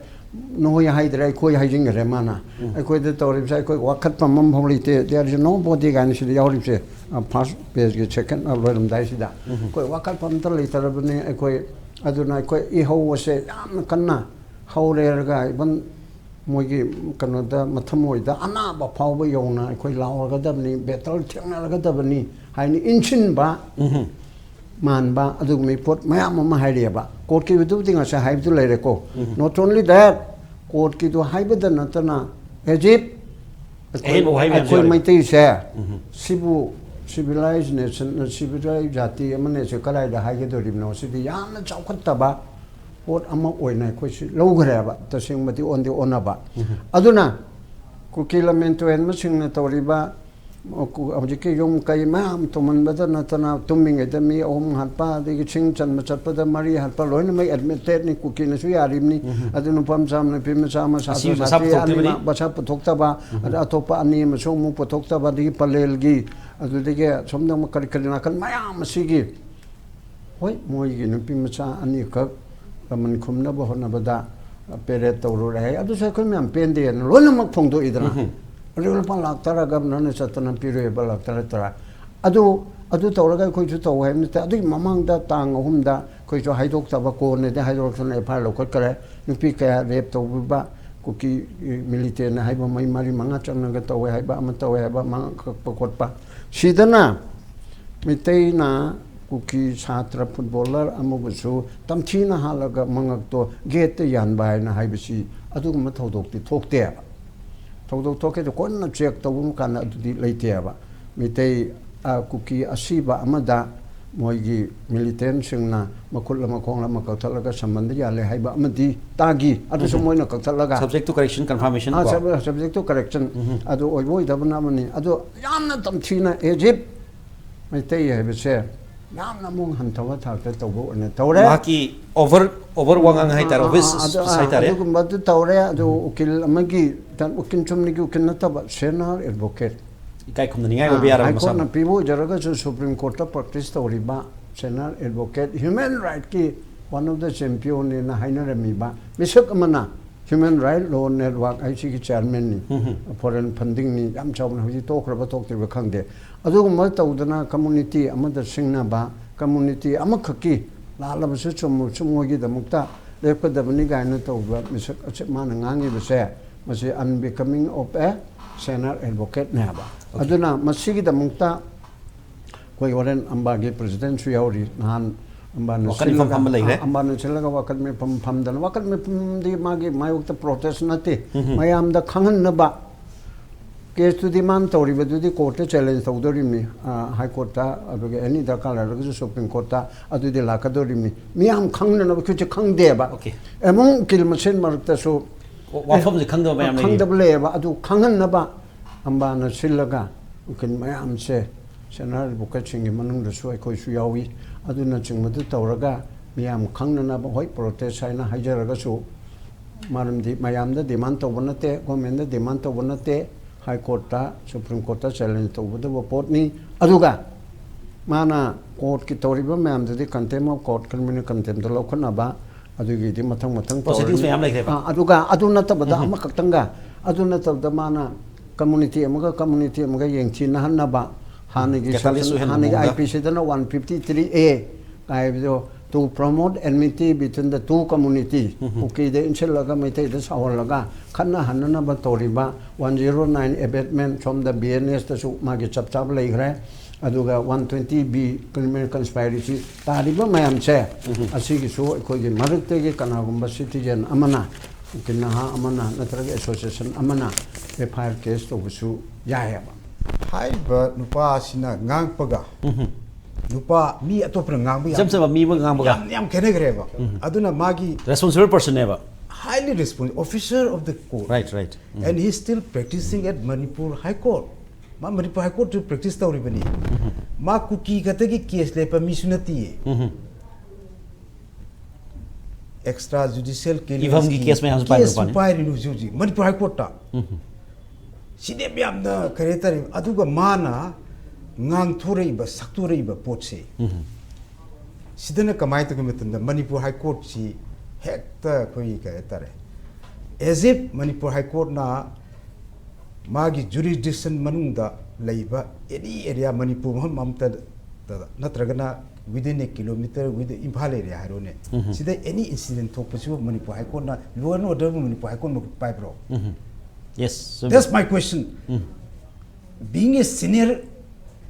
ꯅꯈꯣꯏ ꯍꯥꯏꯗ꯭ꯔꯦ, ꯑꯩꯈꯣꯏ ꯍꯥꯏꯖꯤꯟꯈ꯭ꯔꯦ꯫ ꯃꯥꯅ ꯑꯩꯈꯣꯏꯗ ꯇꯧꯔꯤꯕꯁꯦ ꯑꯩꯈꯣꯏ ꯋꯥꯀꯠꯐꯝ ꯑꯃꯐꯥꯎ ꯂꯩꯇꯦ, there is nobody ꯀꯥꯏꯅ ꯁꯤꯗ ꯌꯥꯎꯔꯤꯕꯁꯦ, ꯐꯥꯔꯁ ꯄꯦꯖꯀꯤ ꯁꯦꯀꯦꯟ ꯂꯣꯏꯔꯝꯗꯥꯏꯁꯤꯗ ꯑꯩꯈꯣꯏ ꯋꯥꯀꯠꯐꯝ ꯑꯝꯇ ꯂꯩꯇꯔꯕꯅꯤ꯫ ꯑꯩꯈꯣꯏ ꯑꯗꯨꯅ ꯑꯩꯈꯣꯏ ꯏꯍꯧ ꯑꯁꯦ ꯌꯥꯝꯅ ꯀꯟꯅ ꯍꯧꯔꯦꯔꯒ ꯏꯚꯟ ꯃꯣꯏꯒꯤ ꯀꯩꯅꯣꯗ ꯃꯊꯃꯣꯏꯗ ꯑꯅꯥꯕ ꯐꯥꯎꯕ ꯌꯧꯅ ꯑꯩꯈꯣꯏ ꯂꯥꯎꯔꯒꯗꯕꯅꯤ, ꯕꯦꯇꯜ ꯊꯦꯡꯅꯔꯒꯗꯕꯅꯤ ꯍꯥꯏꯅ ꯏꯟꯁꯤꯟꯕ ꯃꯥꯟꯕ ꯑꯗꯨꯒꯨꯝꯕ ꯄꯣꯠ ꯃꯌꯥꯝ ꯑꯃ ꯍꯥꯏꯔꯛꯑꯦꯕ꯫ ꯀꯣꯔꯠꯀꯤꯗꯨꯕꯨꯗꯤ ꯉꯁꯥꯏ ꯍꯥꯏꯕꯗꯨ ꯂꯩꯔꯦꯀꯣ꯫ Not only that, ꯀꯣꯔꯠꯀꯤꯗꯨ ꯍꯥꯏꯕꯗ ꯅꯠꯇꯅ as if ꯑꯍꯦꯟꯕ ꯋꯥꯍꯩ ꯃꯌꯥꯝꯁꯨ ꯑꯩꯈꯣꯏ ꯌꯥꯎꯔꯤ꯫ ꯃꯩꯇꯩꯁꯦ ꯁꯤꯕꯨ civilized nation, civilized ꯖꯥꯇꯤ ꯑꯃꯅꯦꯁꯦ ꯀꯗꯥꯏꯗ ꯍꯥꯏꯒꯗꯧꯔꯤꯕꯅꯣ? ꯁꯤꯗꯤ ꯌꯥꯝꯅ ꯆꯥꯎꯈꯠꯇꯕ ꯄꯣꯠ ꯑꯃ ꯑꯣꯏꯅ ꯑꯩꯈꯣꯏꯁꯤ ꯂꯧꯈ꯭ꯔꯦꯕ꯫ ꯇꯁꯦꯡꯕꯗꯤ ꯑꯣꯟꯗꯤ ꯑꯣꯟꯅꯕ꯫ ꯑꯗꯨꯅ ꯀꯨꯀꯤ ꯂꯝꯃꯦꯟ ꯇꯨꯔꯦꯟꯕꯁꯤꯡꯅ ꯇꯧꯔꯤꯕ ꯀꯨ-, ꯍꯧꯖꯤꯛꯀꯤ ꯌꯨꯝ ꯀꯩ ꯃꯌꯥꯝ ꯊꯨꯝꯍꯟꯕꯗ ꯅꯠꯇꯅ ꯇꯨꯝꯃꯤꯉꯩꯗ ꯃꯤ ꯑꯍꯨꯝ ꯍꯥꯠꯄ, ꯑꯗꯒꯤ ꯁꯤꯡ ꯆꯟꯕ ꯆꯠꯄꯗ ꯃꯔꯤ ꯍꯥꯠꯄ, ꯂꯣꯏꯅꯃꯛ ꯑꯦꯗꯃꯤꯇꯦꯠꯅꯤ꯫ ꯀꯨꯀꯤꯅꯁꯨ ꯌꯥꯔꯤꯕꯅꯤ꯫ ꯑꯗꯨ ꯅꯨꯄꯥ ꯃꯆꯥ ꯑꯃ, ꯅꯨꯄꯤ ꯃꯆꯥ ꯑꯃ, ꯁꯥꯇ꯭ꯔ ꯑꯁꯤꯕꯨ ꯃꯁꯥ ꯁꯥꯇ꯭ꯔꯤ ꯄꯨꯊꯣꯛꯇ꯭ꯔꯤꯕꯅꯤ꯫ ꯑꯅꯤꯃꯛ ꯃꯁꯥ ꯄꯨꯊꯣꯛꯇꯕ, ꯑꯗ ꯑꯇꯣꯞꯄ ꯑꯅꯤ ꯑꯃꯁꯨ ꯑꯃꯨꯛ ꯄꯨꯊꯣꯛꯇꯕ, ꯑꯗꯒꯤ ꯄꯂꯦꯜꯒꯤ, ꯑꯗꯨꯗꯒꯤ ꯁꯣꯝꯗ ꯑꯃꯨꯛ ꯀꯔꯤ ꯀꯔꯤ ꯅꯥꯀꯟ ꯃꯌꯥꯝ ꯑꯁꯤꯒꯤ ꯍꯣꯏ, ꯃꯣꯏꯒꯤ ꯅꯨꯄꯤ ꯃꯆꯥ ꯑꯅꯤꯈꯛ ꯂꯃꯟ ꯈꯨꯝꯅꯕ ꯍꯣꯠꯅꯕꯗ ꯄꯦꯔꯦꯠ ꯇꯧꯔꯨꯔꯦ ꯍꯥꯏ꯫ ꯑꯗꯨꯁꯨ ꯑꯩꯈꯣꯏ ꯃꯌꯥꯝ ꯄꯦꯟꯗꯦꯅ ꯂꯣꯏꯅꯃꯛ ꯐꯣꯡꯗꯣꯛꯏꯗꯅ꯫ ꯑꯗꯨꯒ ꯂꯨꯄꯥ ꯂꯥꯛ ꯇꯔꯥ ꯒꯚꯔꯅꯔꯅ ꯆꯠꯇꯅ ꯄꯤꯔꯛꯑꯦꯕ, ꯂꯥꯛ ꯇꯔꯥ ꯇꯔꯥ꯫ ꯑꯗꯨ, ꯑꯗꯨ ꯇꯧꯔꯒ ꯑꯩꯈꯣꯏꯁꯨ ꯇꯧ ꯍꯥꯏꯕ ꯅꯠꯇꯦ꯫ ꯑꯗꯨꯒꯤ ꯃꯃꯥꯡꯗ ꯇꯥꯡ ꯑꯍꯨꯝꯗ ꯑꯩꯈꯣꯏꯁꯨ ꯍꯥꯏꯗꯣꯛꯇꯕ, ꯀꯣꯟꯅꯗꯤ ꯍꯥꯏꯗꯣꯔꯛꯇꯅ ꯑꯦꯐ ꯑꯥꯏ ꯑꯥꯔ ꯂꯧꯈꯠꯈ꯭ꯔꯦ꯫ ꯅꯨꯄꯤ ꯀꯌꯥ ꯔꯦꯞ ꯇꯧꯕꯤꯕ, ꯀꯨꯀꯤ ꯃꯤꯂꯤꯇꯦꯟꯅ ꯍꯥꯏꯕ ꯃꯩ ꯃꯔꯤ ꯃꯉꯥ ꯆꯪꯉꯒ ꯇꯧꯋꯦ ꯍꯥꯏꯕ, ꯑꯃ ꯇꯧꯋꯦ ꯍꯥꯏꯕ, ꯃꯉꯥ ꯀꯛꯄ ꯈꯣꯠꯄ꯫ ꯁꯤꯗꯅ ꯃꯩꯇꯩꯅ ꯀꯨꯀꯤ ꯁꯥꯇ꯭ꯔ ꯐꯨꯠꯕꯣꯂꯔ ꯑꯃꯕꯨꯁꯨ ꯇꯝꯊꯤꯅ ꯍꯥꯠꯂꯒ ꯃꯉꯛꯇꯣ ꯒꯦꯠꯇ ꯌꯥꯟꯕ ꯍꯥꯏꯅ ꯍꯥꯏꯕꯁꯤ ꯑꯗꯨꯒꯨꯝꯕ ꯊꯧꯗꯣꯛꯇꯤ ꯊꯣꯛꯇꯦꯕ꯫ ꯊꯧꯗꯣꯛ ꯊꯣꯛꯀꯦꯗ ꯀꯣꯟꯅ ꯆꯦꯛ ꯇꯧꯕ ꯀꯥꯟꯗ ꯑꯗꯨꯗꯤ ꯂꯩꯇꯦꯕ꯫ ꯃꯤꯇꯩ, ꯑ, ꯀꯨꯀꯤ ꯑꯁꯤꯕ ꯑꯃꯗ ꯃꯣꯏꯒꯤ ꯃꯤꯂꯤꯇꯦꯟꯁꯤꯡꯅ ꯃꯈꯨꯠ ꯑꯃ ꯈꯣꯡ ꯑꯃ ꯀꯛꯊꯠꯂꯒ ꯁꯝꯕꯟꯗ ꯌꯥꯜꯂꯦ ꯍꯥꯏꯕ ꯑꯃꯗꯤ ꯇꯥꯈꯤ꯫ ꯑꯗꯨꯁꯨ ꯎꯝ꯫ ꯃꯣꯏꯅ ꯀꯛꯊꯠꯂꯒ Subject to correction, confirmation ꯑꯥ, ꯀꯣ? Sub-, subject to correction꯫ ꯎꯝ꯫ ꯑꯗꯨ ꯑꯣꯏꯕ ꯑꯣꯏꯗꯕꯅ ꯑꯃꯅꯤ꯫ ꯑꯗꯣ ꯌꯥꯝꯅ ꯇꯝꯊꯤꯅ ꯑꯦꯖꯤꯞ ꯃꯩꯇꯩ ꯍꯥꯏꯕꯁꯦ ꯌꯥꯝꯅ ꯑꯃꯨꯛ ꯍꯟꯊꯕ ꯊꯥꯛꯇ ꯇꯧꯕ ꯑꯣꯏꯅ ꯇꯧꯔꯦ꯫ ꯃꯍꯥꯛꯀꯤ over, over ꯋꯥꯉꯥꯡ ꯍꯥꯏꯇꯥꯔꯦ, ꯑꯥ, ꯑꯥ, office ꯑꯗꯨ, space ꯑꯥ, ꯍꯥꯏꯇꯥꯔꯦ꯫ ꯑꯗꯨꯒꯨꯝꯕꯗꯨ ꯇꯧꯔꯦ꯫ ꯑꯗꯨ ꯎꯝ꯫ ꯎꯀꯤꯜ ꯑꯃꯒꯤ, ꯎꯀꯤꯜ ꯆꯨꯝꯅꯒꯤ ꯎꯀꯤꯜ ꯅꯠꯇꯕ, senior advocate꯫ ꯏꯀꯥꯏ ꯈꯨꯝꯅꯅꯤꯡꯉꯥꯏ ꯑꯣꯏꯕ ꯑꯥ, ꯌꯥꯔꯕ High Courtꯅ ꯃꯁꯥꯃꯛ꯫ ꯄꯤꯕ ꯑꯣꯏꯖꯔꯒꯁꯨ Supreme Courtꯇ practice ꯇꯧꯔꯤꯕ senior advocate, human rightꯀꯤ one of the championꯅꯦꯅ ꯍꯥꯏꯅꯔꯝꯃꯤꯕ ꯃꯤꯁꯛ ꯑꯃꯅ Human Right Law Network ꯍꯥꯏꯁꯤꯒꯤ chairmanꯅꯤ, ꯎꯝ, ꯎꯝ꯫ Foreign fundingꯅꯤ, ꯌꯥꯝ ꯆꯥꯎꯅ ꯍꯧꯖꯤꯛ ꯇꯣꯛꯈ꯭ꯔꯕ ꯇꯣꯛꯇ꯭ꯔꯤꯕ ꯈꯪꯗꯦ꯫ ꯑꯗꯨꯒꯨꯝꯕ ꯇꯧꯗꯅ community ꯑꯃꯗ ꯁꯤꯡꯅꯕ, community ꯑꯃꯈꯛꯀꯤ ꯂꯥꯜꯂꯕꯁꯨ ꯆꯨꯝꯃꯕꯁꯨ ꯃꯣꯏꯒꯤꯗꯃꯛꯇ ꯂꯦꯞꯀꯗꯕꯅꯤ ꯀꯥꯏꯅ ꯇꯧꯕ ꯃꯤꯁꯛ ꯑꯁꯤ ꯃꯥꯅ ꯉꯥꯡꯉꯤꯕꯁꯦ, ꯃꯁꯤ unbecoming of a senior advocateꯅꯦ ꯍꯥꯏꯕ꯫ Okay꯫ ꯑꯗꯨꯅ ꯃꯁꯤꯒꯤꯗꯃꯛꯇ ꯑꯩꯈꯣꯏ ꯍꯣꯔꯦꯟ ꯑꯝꯕꯥꯒꯤ presidentꯁꯨ ꯌꯥꯎꯔꯤ꯫ ꯅꯍꯥꯟ ꯑꯝꯕꯥꯅ ꯋꯥꯀꯠ ꯃꯤꯐꯝ ꯁꯤꯜꯂꯒ, ꯐꯝꯕ ꯂꯩꯈ꯭ꯔꯦ꯫ ꯑ, ꯑꯝꯕꯥꯅ ꯁꯤꯜꯂꯒ ꯋꯥꯀꯠ ꯃꯤꯐꯝ ꯐꯝꯗꯅ, ꯋꯥꯀꯠ ꯃꯤꯐꯝꯗꯤ ꯃꯥꯒꯤ ꯃꯥꯌꯣꯛꯇ protest ꯅꯠꯇꯦ, ꯎꯝ, ꯎꯝ꯫ ꯃꯌꯥꯝꯗ ꯈꯪꯍꯟꯅꯕ꯫ Caseꯇꯨꯗꯤ ꯃꯥꯅ ꯇꯧꯔꯤꯕꯗꯨꯗꯤ courtꯇ challenge ꯇꯧꯗꯣꯔꯤꯕꯅꯤ, ꯑ, High Courtꯇ, ꯑꯗꯨꯒ any ꯗꯔꯀꯥꯔ ꯂꯩꯔꯒꯁꯨ Supreme Courtꯇ ꯑꯗꯨꯗꯤ ꯂꯥꯛꯀꯗꯣꯔꯤꯕꯅꯤ꯫ ꯃꯤꯌꯥꯝ ꯈꯪꯅꯅꯕ ꯑꯩꯈꯣꯏꯁꯦ ꯈꯪꯗꯦꯕ꯫ Okay꯫ ꯑꯃꯨꯛ ꯎꯀꯤꯜ ꯃꯁꯦꯟ ꯃꯔꯛꯇꯁꯨ, ꯑꯣ, ꯋꯥꯐꯝꯁꯦ ꯈꯪꯗꯕ ꯃꯌꯥꯝ ꯂꯩꯌꯦ꯫ ꯈꯪꯗꯕ ꯂꯩꯌꯦꯕ꯫ ꯑꯗꯨ ꯈꯪꯍꯟꯅꯕ ꯑꯝꯕꯥꯅ ꯁꯤꯜꯂꯒ ꯎꯀꯤꯜ ꯃꯌꯥꯝꯁꯦ, senior advocateꯁꯤꯡꯒꯤ ꯃꯅꯨꯡꯗꯁꯨ ꯑꯩꯈꯣꯏꯁꯨ ꯌꯥꯎꯏ, ꯑꯗꯨꯅꯆꯤꯡꯕꯗꯨ ꯇꯧꯔꯒ ꯃꯤꯌꯥꯝ ꯈꯪꯅꯅꯕ, ꯍꯣꯏ, protest ꯍꯥꯏꯅ ꯍꯥꯏꯖꯔꯒꯁꯨ, ꯃꯔꯝꯗꯤ ꯃꯌꯥꯝꯗ demand ꯇꯧꯕ ꯅꯠꯇꯦ, governmentꯗ demand ꯇꯧꯕ ꯅꯠꯇꯦ, High Courtꯇ, Supreme Courtꯇ challenge ꯇꯧꯒꯗꯕ ꯄꯣꯠꯅꯤ꯫ ꯑꯗꯨꯒ ꯃꯥꯅ courtꯀꯤ ꯇꯧꯔꯤꯕ ꯃꯌꯥꯝꯗꯨꯗꯤ contempt of court, criminal contemptꯇ ꯂꯧꯈꯠꯅꯕ, ꯑꯗꯨꯒꯤꯗꯤ ꯃꯊꯪ ꯃꯊꯪ proceedings ꯇꯧꯔꯅꯤ꯫ ꯃꯌꯥꯝ ꯂꯩꯈ꯭ꯔꯦꯕ꯫ ꯑꯥ, ꯑꯗꯨꯒ ꯑꯗꯨ ꯅꯠꯇꯕꯗ ꯎꯝ꯫ ꯑꯃꯈꯛꯇꯪꯒ, ꯑꯗꯨ ꯅꯠꯇꯕꯗ ꯃꯥꯅ community ꯑꯃꯒ community ꯑꯃꯒ ꯌꯦꯡꯊꯤꯅꯍꯟꯅꯕ, ꯍꯥꯟꯅꯒꯤ catalyst section, ꯑꯣꯏꯍꯟꯕ ꯍꯥꯟꯅꯒꯤ ꯃꯑꯣꯡꯗ꯫ IPCꯗꯅ one fifty three A ꯍꯥꯏꯕꯗꯣ To promote enmity between the two community, ꯀꯨꯀꯤꯗ ꯏꯟꯁꯤꯜꯂꯒ ꯃꯩꯇꯩꯗ ꯁꯥꯎꯍꯜꯂꯒ ꯈꯠꯅꯍꯟꯅꯅꯕ ꯇꯧꯔꯤꯕ ꯋꯥꯟ ꯖꯤꯔꯣ ꯅꯥꯏꯟ ꯑꯦꯕꯦꯠꯃꯦꯟ, ꯁꯣꯝꯗ ꯕꯤ ꯑꯦꯟ ꯑꯦꯁꯇꯁꯨ ꯃꯥꯒꯤ ꯆꯞ ꯆꯥꯕ ꯂꯩꯈ꯭ꯔꯦ꯫ ꯑꯗꯨꯒ ꯋꯥꯟ ꯇ꯭ꯋꯦꯟꯇꯤ ꯕꯤ, ꯀ꯭ꯔꯤꯃꯤꯅꯦꯜ ꯀꯟꯁꯄꯥꯏꯔꯦꯁꯤ ꯇꯥꯔꯤꯕ ꯃꯌꯥꯝꯁꯦ, ꯑꯁꯤꯒꯤꯁꯨ ꯑꯩꯈꯣꯏꯒꯤ ꯃꯔꯛꯇꯒꯤ ꯀꯅꯥꯒꯨꯝꯕ ꯁꯤꯇꯤꯖꯦꯟ ꯑꯃꯅ, ꯎꯀꯤꯜ ꯅꯍꯥ ꯑꯃꯅ ꯅꯠꯇ꯭ꯔꯒ ꯑꯦꯁꯣꯁꯤꯌꯦꯁꯟ ꯑꯃꯅ ꯑꯦꯐ ꯑꯥꯏ ꯑꯥꯔ ꯀꯦꯁ ꯇꯧꯕꯁꯨ ꯌꯥꯏꯑꯕ꯫ ꯍꯥꯏꯔꯤꯕ ꯅꯨꯄꯥ ꯑꯁꯤꯅ ꯉꯥꯡꯉꯛꯄꯒ ꯅꯨꯄꯥ ꯃꯤ ꯑꯇꯣꯞꯄꯅ ꯉꯥꯡꯕ ꯌꯥꯝ ꯏꯆꯝ ꯆꯝꯕ ꯃꯤ ꯑꯃ ꯉꯥꯡꯕꯒ꯫ ꯌꯥꯝ, ꯌꯥꯝ ꯈꯦꯠꯅꯈ꯭ꯔꯦꯕ꯫ ꯑꯗꯨꯅ ꯃꯥꯒꯤ responsible ꯄꯔꯁꯟꯅꯦꯕ꯫ Highly responsible officer of the court. Right, right. And he is still practicing at Manipur High Court. ꯃꯥ ꯃꯅꯤꯄꯨꯔ ꯍꯥꯏ ꯀꯣꯔꯠꯇ ꯄ꯭ꯔꯦꯛꯇꯤꯁ ꯇꯧꯔꯤꯕꯅꯤ꯫ ꯃꯥ ꯀꯨꯀꯤ ꯈꯛꯇꯒꯤ ꯀꯦꯁ ꯂꯦꯞꯄ ꯃꯤꯁꯨ ꯅꯠꯇꯦꯌꯦ꯫ ꯑꯦꯛꯁꯇ꯭ꯔꯥ ꯖꯨꯗꯤꯁꯤꯌꯦꯜ ꯏꯐꯝꯒꯤ ꯀꯦꯁ ꯃꯌꯥꯝꯁꯨ ꯄꯥꯏꯕ ꯀꯦꯁꯁꯨ ꯅꯨꯄꯥꯅꯤ꯫ ꯄꯥꯏꯔꯤꯅꯤ ꯍꯧꯖꯤꯛ ꯍꯧꯖꯤꯛ ꯃꯅꯤꯄꯨꯔ ꯍꯥꯏ ꯀꯣꯔꯠꯇ꯫ ꯁꯤꯗꯤ ꯌꯥꯝꯅ ꯀꯔꯤ ꯍꯥꯏꯇꯥꯔꯦ, ꯑꯗꯨꯒ ꯃꯥꯅ ꯉꯥꯡꯊꯣꯔꯛꯏꯕ, ꯁꯛꯇꯣꯔꯛꯏꯕ ꯄꯣꯠꯁꯦ, ꯁꯤꯗꯅ ꯀꯃꯥꯏꯅ ꯇꯧꯒꯦ ꯃꯇꯝꯗ ꯃꯅꯤꯄꯨꯔ ꯍꯥꯏ ꯀꯣꯔꯠꯁꯤ ꯍꯦꯛꯇ ꯑꯩꯈꯣꯏꯒꯤ ꯀꯔꯤ ꯍꯥꯏꯇꯥꯔꯦ, as if ꯃꯅꯤꯄꯨꯔ ꯍꯥꯏ ꯀꯣꯔꯠꯅ ꯃꯥꯒꯤ ꯖꯨꯔꯤꯁꯗꯤꯛꯁꯟ ꯃꯅꯨꯡꯗ ꯂꯩꯕ ꯑꯦꯅꯤ ꯑꯦꯔꯤꯌꯥ ꯃꯅꯤꯄꯨꯔ ꯃꯐꯝ ꯑꯃꯠꯇꯗ ꯅꯠꯇ꯭ꯔꯒꯅ within a kilometer with Imphal area ꯍꯥꯏꯔꯣꯅꯦ, ꯁꯤꯗ ꯑꯦꯅꯤ ꯏꯟꯁꯤꯗꯦꯟ ꯊꯣꯛꯄꯁꯤꯕꯨ ꯃꯅꯤꯄꯨꯔ ꯍꯥꯏ ꯀꯣꯔꯠꯅ, ꯂꯣ ꯑꯦꯟ ꯑꯣꯔꯗꯔꯕꯨ ꯃꯅꯤꯄꯨꯔ ꯍꯥꯏ ꯀꯣꯔꯠꯅ ꯄꯥꯏꯕ꯭ꯔꯣ? Yes. That's my question. Being a senior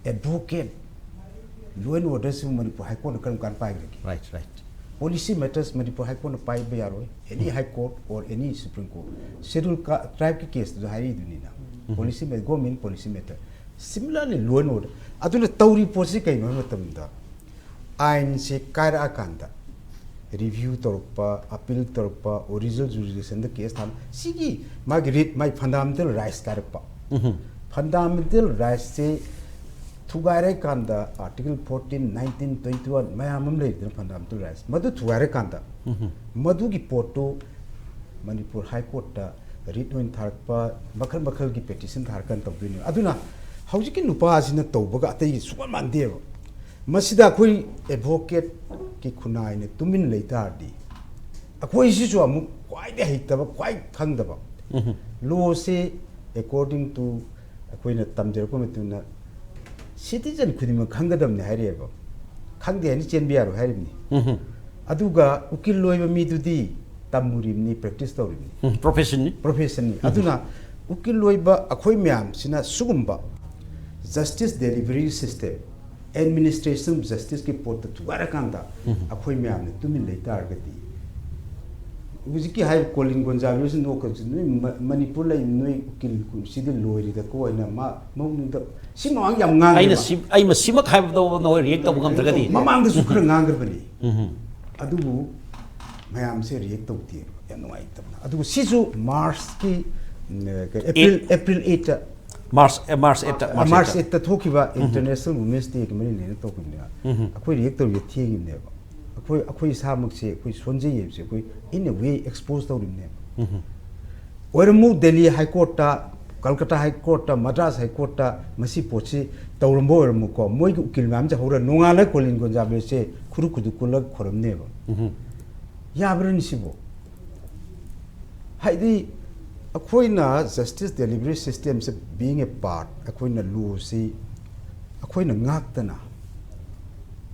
advocate, law and ꯑꯣꯔꯗꯔꯁꯤꯕꯨ ꯃꯅꯤꯄꯨꯔ ꯍꯥꯏ ꯀꯣꯔꯠꯅ ꯀꯔꯝ ꯀꯥꯟꯗ ꯄꯥꯏꯈ꯭ꯔꯒꯦ? Right, right. Policy matters Manipur high ꯀꯣꯔꯠꯅ ꯄꯥꯏꯕ ꯌꯥꯔꯣꯏ, any high court or any supreme court. Schedule ꯇ꯭ꯔꯥꯏꯕꯀꯤ ꯀꯦꯁꯇꯨꯁꯨ ꯍꯥꯏꯔꯛꯏꯗꯨꯅꯤꯅ, ꯄꯣꯂꯤꯁꯤ ꯃꯦ government policy matter. Similarly law and order. ꯑꯗꯨꯅ ꯇꯧꯔꯤ ꯄꯣꯠꯁꯤ ꯀꯩꯅꯣ ꯍꯥꯏꯕ ꯃꯇꯝꯗ, ꯑꯥꯏꯟꯁꯦ ꯀꯥꯏꯔꯛꯑꯀꯥꯟꯗ ꯔꯤꯚ꯭ꯌꯨ ꯇꯧꯔꯛꯄ, ꯑꯄꯤꯜ ꯇꯧꯔꯛꯄ, ꯑꯣꯔꯤꯖꯤꯅꯦꯜ ꯖꯨꯔꯤꯁꯗꯤꯛꯁꯟꯗ ꯀꯦꯁ ꯊꯥꯕ, ꯁꯤꯒꯤ ꯃꯥꯒꯤ ꯔꯤꯠ, ꯃꯥꯒꯤ ꯐꯟꯗꯥꯃꯦꯟꯇꯦꯜ ꯔꯥꯏꯠꯁ ꯀꯥꯏꯔꯛꯄ꯫ ꯐꯟꯗꯥꯃꯦꯟꯇꯦꯜ ꯔꯥꯏꯠꯁꯁꯦ ꯊꯨꯒꯥꯏꯔꯀꯥꯟꯗ article fourteen, nineteen, twenty one ꯃꯌꯥꯝ ꯑꯃ ꯂꯩꯔꯤꯗꯅ ꯐꯟꯗꯥꯃꯦꯟꯇꯦꯜ ꯔꯥꯏꯠꯁ, ꯃꯗꯨ ꯊꯨꯒꯥꯏꯔꯀꯥꯟꯗ ꯃꯗꯨꯒꯤ ꯄꯣꯠꯇꯨ ꯃꯅꯤꯄꯨꯔ ꯍꯥꯏ ꯀꯣꯔꯠꯇ ꯔꯤꯠ ꯑꯣꯏꯅ ꯊꯥꯔꯛꯄ, ꯃꯈꯜ ꯃꯈꯜꯒꯤ ꯄꯦꯇꯤꯁꯟ ꯊꯥꯔꯀꯥꯟꯗ ꯇꯧꯗꯣꯏꯅꯦꯕ꯫ ꯑꯗꯨꯅ ꯍꯧꯖꯤꯛꯀꯤ ꯅꯨꯄꯥꯁꯤꯅ ꯇꯧꯕꯒ ꯑꯇꯩꯒꯤ ꯁꯨꯡꯃꯥꯟ ꯃꯥꯟꯗꯦꯕ꯫ ꯃꯁꯤꯗ ꯑꯩꯈꯣꯏ ꯑꯦꯗꯚꯣꯀꯦꯠꯀꯤ ꯈꯨꯟꯅꯥꯏꯅ ꯇꯨꯃꯤꯟ ꯂꯩ ꯇꯥꯔꯗꯤ, ꯑꯩꯈꯣꯏꯁꯤꯁꯨ ꯑꯃꯨꯛ ꯈ꯭ꯋꯥꯏꯗꯒꯤ ꯍꯩꯇꯕ, ꯈ꯭ꯋꯥꯏ ꯈꯪꯗꯕ꯫ ꯂꯣꯁꯦ according to ꯑꯩꯈꯣꯏꯅ ꯇꯝꯖꯔꯛꯄ ꯃꯇꯨꯡꯗ citizen ꯈꯨꯗꯤꯡꯃꯛ ꯈꯪꯒꯗꯕꯅꯤ ꯍꯥꯏꯔꯛꯑꯦꯕ꯫ ꯈꯪꯗꯦ ꯍꯥꯏꯅ ꯆꯦꯟꯕ ꯌꯥꯔꯣꯏ ꯍꯥꯏꯔꯤꯕꯅꯤ꯫ ꯑꯗꯨꯒ ꯎꯀꯤꯜ ꯑꯣꯏꯕ ꯃꯤꯗꯨꯗꯤ ꯇꯝꯃꯨꯔꯤꯕꯅꯤ, ꯄ꯭ꯔꯦꯛꯇꯤꯁ ꯇꯧꯔꯤꯕꯅꯤ, ꯄ꯭ꯔꯣꯐꯦꯁꯟꯅꯤ꯫ ꯄ꯭ꯔꯣꯐꯦꯁꯟꯅꯤ꯫ ꯑꯗꯨꯅ ꯎꯀꯤꯜ ꯑꯣꯏꯕ ꯑꯩꯈꯣꯏ ꯃꯌꯥꯝꯁꯤꯅ ꯁꯤꯒꯨꯝꯕ justice delivery system, administration of justiceꯀꯤ ꯄꯣꯠꯇ ꯊꯨꯒꯥꯏꯔꯀꯥꯟꯗ ꯑꯩꯈꯣꯏ ꯃꯌꯥꯝꯅ ꯇꯨꯃꯤꯟ ꯂꯩ ꯇꯥꯔꯒꯗꯤ, ꯍꯧꯖꯤꯛꯀꯤ ꯍꯥꯏꯔꯤꯕ ꯀꯣꯂꯤꯟ ꯒꯣꯟꯖꯥꯕꯦꯁ ꯅꯣꯛꯀꯁꯤ, "ꯅꯣꯏ ꯃ- ꯃꯅꯤꯄꯨꯔ ꯂꯩ, ꯅꯣꯏ ꯎꯀꯤꯜ ꯁꯤꯗꯤ ꯂꯣꯏꯔꯤꯗꯀꯣ" ꯍꯥꯏꯅ ꯃꯥ ꯃꯉꯣꯟꯗ ꯁꯤ ꯃꯃꯥꯡ ꯌꯥꯝ ꯉꯥꯡꯉꯦꯕ꯫ ꯑꯩꯅ ꯁꯤ ꯑꯩ ꯃꯁꯤꯃꯛ ꯍꯥꯏꯕꯗ ꯅꯈꯣꯏ ꯔꯤꯌꯦꯛ ꯇꯧꯕ ꯉꯝꯗ꯭ꯔꯒꯗꯤ ꯃꯃꯥꯡꯗꯁꯨ ꯈꯔ ꯉꯥꯡꯈ꯭ꯔꯕꯅꯤ꯫ ꯑꯗꯨꯕꯨ ꯃꯌꯥꯝꯁꯦ ꯔꯤꯌꯦꯛ ꯇꯧꯗꯦꯕ, ꯌꯥꯝ ꯅꯨꯡꯉꯥꯏꯇꯕꯅ꯫ ꯑꯗꯨꯒ ꯁꯤꯁꯨ ꯃꯥꯔꯁꯀꯤ, ꯎꯝ, ꯑꯦꯄ꯭ꯔꯤꯜ ꯑꯦꯄ꯭ꯔꯤꯜ ꯑꯩꯠꯇ, ꯃꯥꯔꯁ ꯑꯦ, ꯃꯥꯔꯁ ꯑꯩꯠꯇ, ꯃꯥꯔꯁ ꯑꯩꯠꯇ ꯊꯣꯛꯈꯤꯕ ꯏꯟꯇꯔꯅꯦꯁꯅꯦꯜ ꯋꯨꯃꯦꯟꯁ ꯗꯦꯒꯤ ꯃꯔꯤ ꯂꯩꯅ ꯇꯧꯈꯤꯕꯅꯦꯕ꯫ ꯑꯩꯈꯣꯏ ꯔꯤꯌꯦꯛ ꯇꯧꯔꯤꯕ ꯊꯦꯡꯉꯤꯕꯅꯦꯕ꯫ ꯑꯩꯈꯣꯏ ꯑꯩꯈꯣꯏ ꯏꯁꯥꯃꯛꯁꯦ ꯑꯩꯈꯣꯏ ꯁꯣꯟꯖꯩ ꯍꯥꯏꯕꯁꯦ ꯑꯩꯈꯣꯏ in a way expose ꯇꯧꯔꯤꯕꯅꯦꯕ꯫ ꯑꯣꯏꯔꯝꯃꯨ Delhi ꯍꯥꯏ ꯀꯣꯔꯠꯇ, ꯀꯜꯀꯇꯥ ꯍꯥꯏ ꯀꯣꯔꯠꯇ, ꯃꯗ꯭ꯔꯥꯁ ꯍꯥꯏ ꯀꯣꯔꯠꯇ ꯃꯁꯤ ꯄꯣꯠꯁꯤ ꯇꯧꯔꯝꯕ ꯑꯣꯏꯔꯝꯃꯨꯀꯣ, ꯃꯣꯏꯒꯤ ꯎꯀꯤꯜ ꯃꯌꯥꯝꯁꯦ ꯍꯧꯔ ꯅꯣꯡꯉꯥꯜꯂ ꯀꯣꯂꯤꯟ ꯒꯣꯟꯖꯥꯕꯦꯁꯁꯦ ꯈꯨꯔꯨ ꯈꯨꯗꯨ ꯀꯨꯜꯂꯒ ꯈꯣꯔꯝꯅꯦꯕ꯫ ꯌꯥꯕ꯭ꯔꯅꯤ ꯁꯤꯕꯨ? ꯍꯥꯏꯗꯤ ꯑꯩꯈꯣꯏꯅ justice delivery systemꯁꯦ being a part, ꯑꯩꯈꯣꯏꯅ ꯂꯣꯁꯤ ꯑꯩꯈꯣꯏꯅ ꯉꯥꯛꯇꯅ,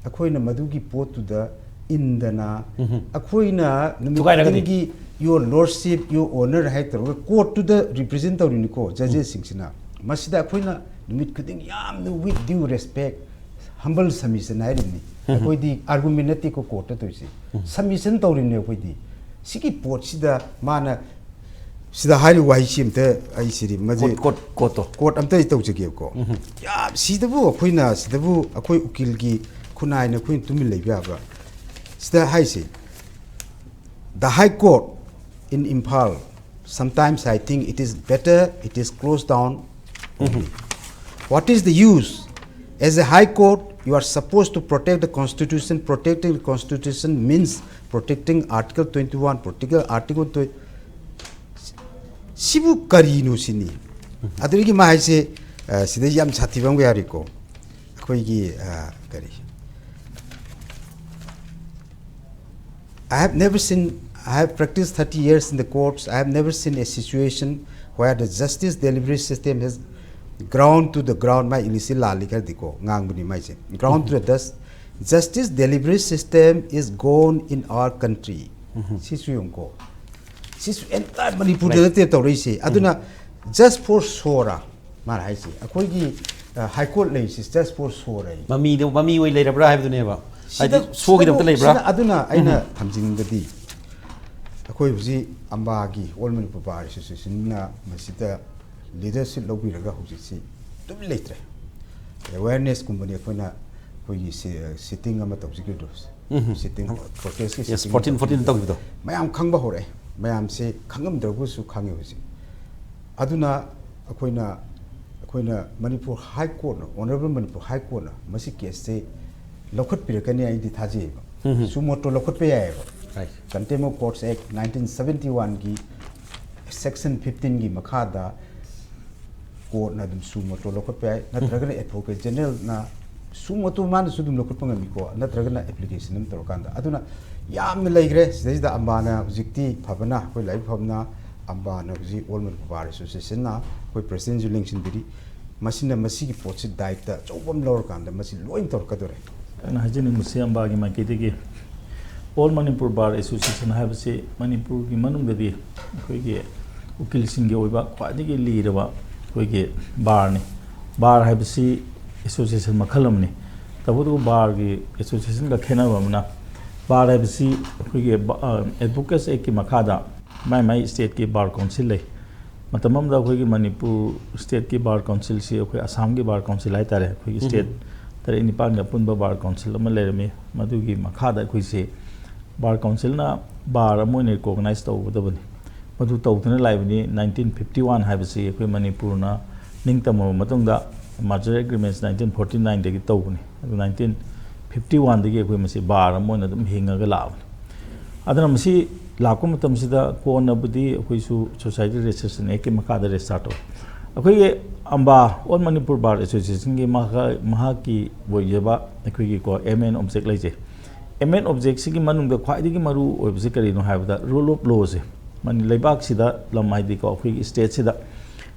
ꯑꯩꯈꯣꯏꯅ ꯃꯗꯨꯒꯤ ꯄꯣꯠꯇꯨꯗ ꯏꯟꯗꯅ, ꯑꯩꯈꯣꯏꯅ ꯅꯨꯃꯤꯠ ꯊꯨꯒꯥꯏꯔꯒꯗꯤ? ꯈꯨꯗꯤꯡꯒꯤ "Your Lordship, Your Honor" ꯍꯥꯏ ꯇꯧꯔꯒ ꯀꯣꯔꯠꯇꯨꯗ ꯔꯤꯄ꯭ꯔꯖꯦꯟ ꯇꯧꯔꯤꯅꯤꯀꯣ, ꯖꯖꯦꯁꯁꯤꯡꯁꯤꯅ꯫ ꯃꯁꯤꯗ ꯑꯩꯈꯣꯏꯅ ꯅꯨꯃꯤꯠ ꯈꯨꯗꯤꯡ ꯌꯥꯝꯅ with due respect, humble submission ꯍꯥꯏꯔꯤꯕꯅꯤ꯫ ꯑꯩꯈꯣꯏꯗꯤ ꯑꯥꯔꯒꯨꯃꯦꯟ ꯅꯠꯇꯦꯀꯣ ꯀꯣꯔꯠꯇ ꯇꯧꯔꯤꯁꯦ, ꯁꯕꯃꯤꯁꯟ ꯇꯧꯔꯤꯕꯅꯦ ꯑꯩꯈꯣꯏꯗꯤ꯫ ꯁꯤꯒꯤ ꯄꯣꯠꯁꯤꯗ ꯃꯥꯅ ꯁꯤꯗ ꯍꯥꯏꯔꯤꯕ ꯋꯥꯍꯩꯁꯤ ꯑꯝꯇ ꯑꯩ ꯁꯤꯗꯤ ꯃꯁꯤ ꯀꯣꯔꯠ ꯀꯣꯔꯠ ꯀꯣꯔꯠꯇꯣ ꯀꯣꯔꯠ ꯑꯝꯇ ꯑꯩ ꯇꯧꯖꯒꯦꯕꯀꯣ꯫ ꯌꯥꯝ ꯁꯤꯗꯕꯨ ꯑꯩꯈꯣꯏꯅ ꯁꯤꯗꯕꯨ ꯑꯩꯈꯣꯏ ꯎꯀꯤꯜꯒꯤ ꯈꯨꯟꯅꯥꯏꯅ ꯑꯩꯈꯣꯏꯅ ꯇꯨꯃꯤꯟ ꯂꯩꯕ ꯌꯥꯕ꯭ꯔꯥ? ꯁꯤꯗ ꯍꯥꯏꯁꯦ, "The High Court in Imphal, sometimes I think it is better it is closed down only. What is the use? As a High Court, you are supposed to protect the Constitution. Protecting the Constitution means protecting Article twenty-one, protecting Article twenty." ꯁꯤꯕꯨ ꯀꯔꯤꯅꯣ ꯁꯤꯅꯤ? ꯑꯗꯨꯗꯒꯤ ꯃꯥ ꯍꯥꯏꯁꯦ, ꯑ, ꯁꯤꯗ ꯌꯥꯝ ꯁꯥꯊꯤꯕ ꯑꯃꯒ ꯌꯥꯎꯔꯤꯀꯣ꯫ ꯑꯩꯈꯣꯏꯒꯤ, ꯑ, ꯀꯔꯤ, I have never seen, I have practiced thirty years in the courts, I have never seen a situation where the justice delivery system has ground to the ground. ꯃꯥꯏ ꯏꯪꯂꯤꯁꯁꯤ ꯂꯥꯜꯂꯤ ꯈꯔꯗꯤꯀꯣ, ꯉꯥꯡꯕꯅꯤ ꯃꯥꯏꯁꯦ꯫ "Ground to the dust, Justice delivery system is gone in our country. ꯁꯤꯁꯨ ꯌꯦꯡꯉꯨꯀꯣ, ꯁꯤꯁꯨ entire ꯃꯅꯤꯄꯨꯔꯗ ꯅꯠꯇꯦ ꯇꯧꯔꯛꯏꯁꯦ꯫ ꯑꯗꯨꯅ just for show-ꯔ ꯃꯥꯅ ꯍꯥꯏꯁꯦ? ꯑꯩꯈꯣꯏꯒꯤ ꯍꯥꯏ ꯀꯣꯔꯠ ꯂꯩꯔꯤꯁꯤ just for show-ꯔ? ꯃꯃꯤꯗꯣ ꯃꯃꯤ ꯑꯣꯏ ꯂꯩꯔꯕ꯭ꯔꯥ ꯍꯥꯏꯕꯗꯨꯅꯦꯕ꯫ ꯁꯤꯗ ꯍꯥꯏꯗꯤ show-ꯒꯤꯗꯃꯛꯇ ꯂꯩꯕ꯭ꯔꯥ? ꯁꯤꯗ ꯑꯗꯨꯅ ꯑꯩꯅ ꯊꯝꯖꯅꯤꯡꯕꯗꯤ, ꯑꯩꯈꯣꯏ ꯍꯧꯖꯤꯛ ꯑꯝꯕꯥꯒꯤ, All Manipur Bar Association-ꯅ ꯃꯁꯤꯗ leadership ꯂꯧꯕꯤꯔꯒ ꯍꯧꯖꯤꯛꯁꯤ ꯑꯗꯨꯝ ꯂꯩꯇ꯭ꯔꯦ꯫ Awareness-ꯀꯨꯝꯕꯅꯤ ꯑꯩꯈꯣꯏꯅ, ꯑꯩꯈꯣꯏꯒꯤ ꯁꯤ-, sitting ꯑꯃ ꯇꯧꯖꯈꯤꯕꯗꯣ, sitting, protest-ꯀꯤ Yes, sitting fourteen, ꯑꯃ fourteen ꯇꯧꯖꯈꯤꯕꯗꯣ꯫ ꯇꯧꯈꯤꯕꯗꯣ꯫ ꯃꯌꯥꯝ ꯈꯪꯕ ꯍꯧꯔꯛꯑꯦ꯫ ꯃꯌꯥꯝꯁꯦ ꯈꯪꯉꯝꯗ꯭ꯔꯒꯁꯨ ꯈꯪꯉꯦ ꯍꯧꯖꯤꯛ꯫ ꯑꯗꯨꯅ ꯑꯩꯈꯣꯏꯅ, ꯑꯩꯈꯣꯏꯅ Manipur high ꯀꯣꯔꯠꯅ, Honourable Manipur High Court-ꯅ ꯃꯁꯤ case-ꯁꯦ ꯂꯧꯈꯠꯄꯤꯔꯛꯀꯅꯤ ꯑꯩꯗꯤ ꯊꯥꯖꯩꯌꯦꯕ꯫ Suo motu ꯂꯧꯈꯠꯄ ꯌꯥꯏꯌꯦꯕ꯫ Right. Contempt of Courts Act nineteen seventy-one-ꯒꯤ section fifteen-ꯒꯤ ꯃꯈꯥꯗ court-ꯅ ꯑꯗꯨꯝ suo motu ꯂꯧꯈꯠꯄ ꯌꯥꯏ, ꯅꯠꯇ꯭ꯔꯒꯅ Advocate General-ꯅ suo motu ꯃꯥꯅꯁꯨ ꯑꯗꯨꯝ ꯂꯧꯈꯠꯄ ꯉꯝꯃꯤꯀꯣ, ꯅꯠꯇ꯭ꯔꯒꯅ application ꯑꯃ ꯇꯧꯔꯀꯥꯟꯗ꯫ ꯑꯗꯨꯅ ꯌꯥꯝꯅ ꯂꯩꯈ꯭ꯔꯦ꯫ ꯁꯤꯗꯩꯁꯤꯗ ꯑꯝꯕꯥꯅ ꯍꯧꯖꯤꯛꯇꯤ ꯐꯕꯅ, ꯑꯩꯈꯣꯏ ꯂꯥꯏꯕꯛ ꯐꯕꯅ ꯑꯝꯕꯥꯅ ꯍꯧꯖꯤꯛ All Manipur Bar Association-ꯅ ꯑꯩꯈꯣꯏ president-ꯁꯨ ꯂꯦꯡꯁꯤꯟꯕꯤꯔꯤ꯫ ꯃꯁꯤꯅ ꯃꯁꯤꯒꯤ ꯄꯣꯠꯁꯤ ꯗꯥꯏꯇ ꯑꯆꯧꯕ ꯑꯃ ꯂꯧꯔꯀꯥꯟꯗ ꯃꯁꯤ ꯂꯣꯏꯅ ꯇꯧꯔꯛꯀꯗꯧꯔꯦ꯫ ꯑꯩꯅ ꯍꯥꯏꯖꯅꯤꯡꯕꯁꯤ ꯑꯝꯕꯥꯒꯤ ꯃꯥꯏꯀꯩꯗꯒꯤ All Manipur Bar Association ꯍꯥꯏꯕꯁꯤ ꯃꯅꯤꯄꯨꯔꯒꯤ ꯃꯅꯨꯡꯗꯗꯤ ꯑꯩꯈꯣꯏꯒꯤ ꯎꯀꯤꯜꯁꯤꯡꯒꯤ ꯑꯣꯏꯕ ꯈ꯭ꯋꯥꯏꯗꯒꯤ ꯂꯤꯔꯕ ꯑꯩꯈꯣꯏꯒꯤ ꯕꯥꯔꯅꯤ꯫ ꯕꯥꯔ ꯍꯥꯏꯕꯁꯤ association ꯃꯈꯜ ꯑꯃꯅꯤ꯫ ꯇꯧꯕꯇꯕꯨ ꯕꯥꯔꯒꯤ association-ꯒ ꯈꯦꯠꯅꯕ ꯑꯃꯅ, ꯕꯥꯔ ꯍꯥꯏꯕꯁꯤ ꯑꯩꯈꯣꯏꯒꯤ ꯕ-, ꯑ, Advocates Act-ꯀꯤ ꯃꯈꯥꯗ ꯃꯥꯏ ꯃꯥꯏ state-ꯀꯤ bar council ꯂꯩ꯫ ꯃꯇꯝ ꯑꯃꯗ ꯑꯩꯈꯣꯏꯒꯤ ꯃꯅꯤꯄꯨꯔ state-ꯀꯤ bar council-ꯁꯤ ꯑꯩꯈꯣꯏ ꯑꯁꯥꯝꯒꯤ bar council ꯍꯥꯏꯇꯥꯔꯦ, ꯑꯩꯈꯣꯏꯒꯤ state ꯇꯔꯦꯠ ꯅꯤꯄꯥꯟꯒꯤ ꯑꯄꯨꯟꯕ bar council ꯑꯃ ꯂꯩꯔꯝꯃꯤ꯫ ꯃꯗꯨꯒꯤ ꯃꯈꯥꯗ ꯑꯩꯈꯣꯏꯁꯤ bar council-ꯅ bar ꯑꯃ ꯑꯣꯏꯅ recognize ꯇꯧꯒꯗꯕꯅꯤ꯫ ꯃꯗꯨ ꯇꯧꯗꯨꯅ ꯂꯥꯛꯏꯕꯅꯤ꯫ Nineteen fifty one ꯍꯥꯏꯕꯁꯤ ꯑꯩꯈꯣꯏ ꯃꯅꯤꯄꯨꯔꯅ ꯅꯤꯡꯇꯝꯃꯕ ꯃꯇꯨꯡꯗ, merger agreements nineteen forty nine-ꯗꯒꯤ ꯇꯧꯕꯅꯤ꯫ ꯑꯗꯨ nineteen fifty one-ꯗꯒꯤ ꯑꯩꯈꯣꯏ ꯃꯁꯤ bar ꯑꯃ ꯑꯣꯏꯅ ꯑꯗꯨꯝ ꯍꯤꯡꯉꯒ ꯂꯥꯛꯑꯕꯅꯤ꯫ ꯑꯗꯨꯅ ꯃꯁꯤ ꯂꯥꯛꯄ ꯃꯇꯝꯁꯤꯗ ꯀꯣꯟꯅꯕꯨꯗꯤ ꯑꯩꯈꯣꯏꯁꯨ Society Registration Act-ꯀꯤ ꯃꯈꯥꯗ register ꯇꯧꯏ꯫ ꯑꯩꯈꯣꯏꯒꯤ ꯑꯝꯕꯥ, All Manipur Bar Association-ꯒꯤ ꯃꯍꯥ-, ꯃꯍꯥꯛꯀꯤ ꯑꯣꯏꯖꯕ ꯑꯩꯈꯣꯏꯒꯤꯀꯣ aim and object ꯂꯩꯖꯩ꯫ Aim and object-ꯁꯤꯒꯤ ꯃꯅꯨꯡꯗ ꯈ꯭ꯋꯥꯏꯗꯒꯤ ꯃꯔꯨ ꯑꯣꯏꯕꯁꯤ ꯀꯔꯤꯅꯣ ꯍꯥꯏꯕꯗ, rule of law-ꯁꯦ꯫ ꯃꯅꯤ-, ꯂꯩꯕꯥꯛꯁꯤꯗ, ꯂꯝ ꯍꯥꯏꯗꯤꯀꯣ, ꯑꯩꯈꯣꯏꯒꯤ state-ꯁꯤꯗ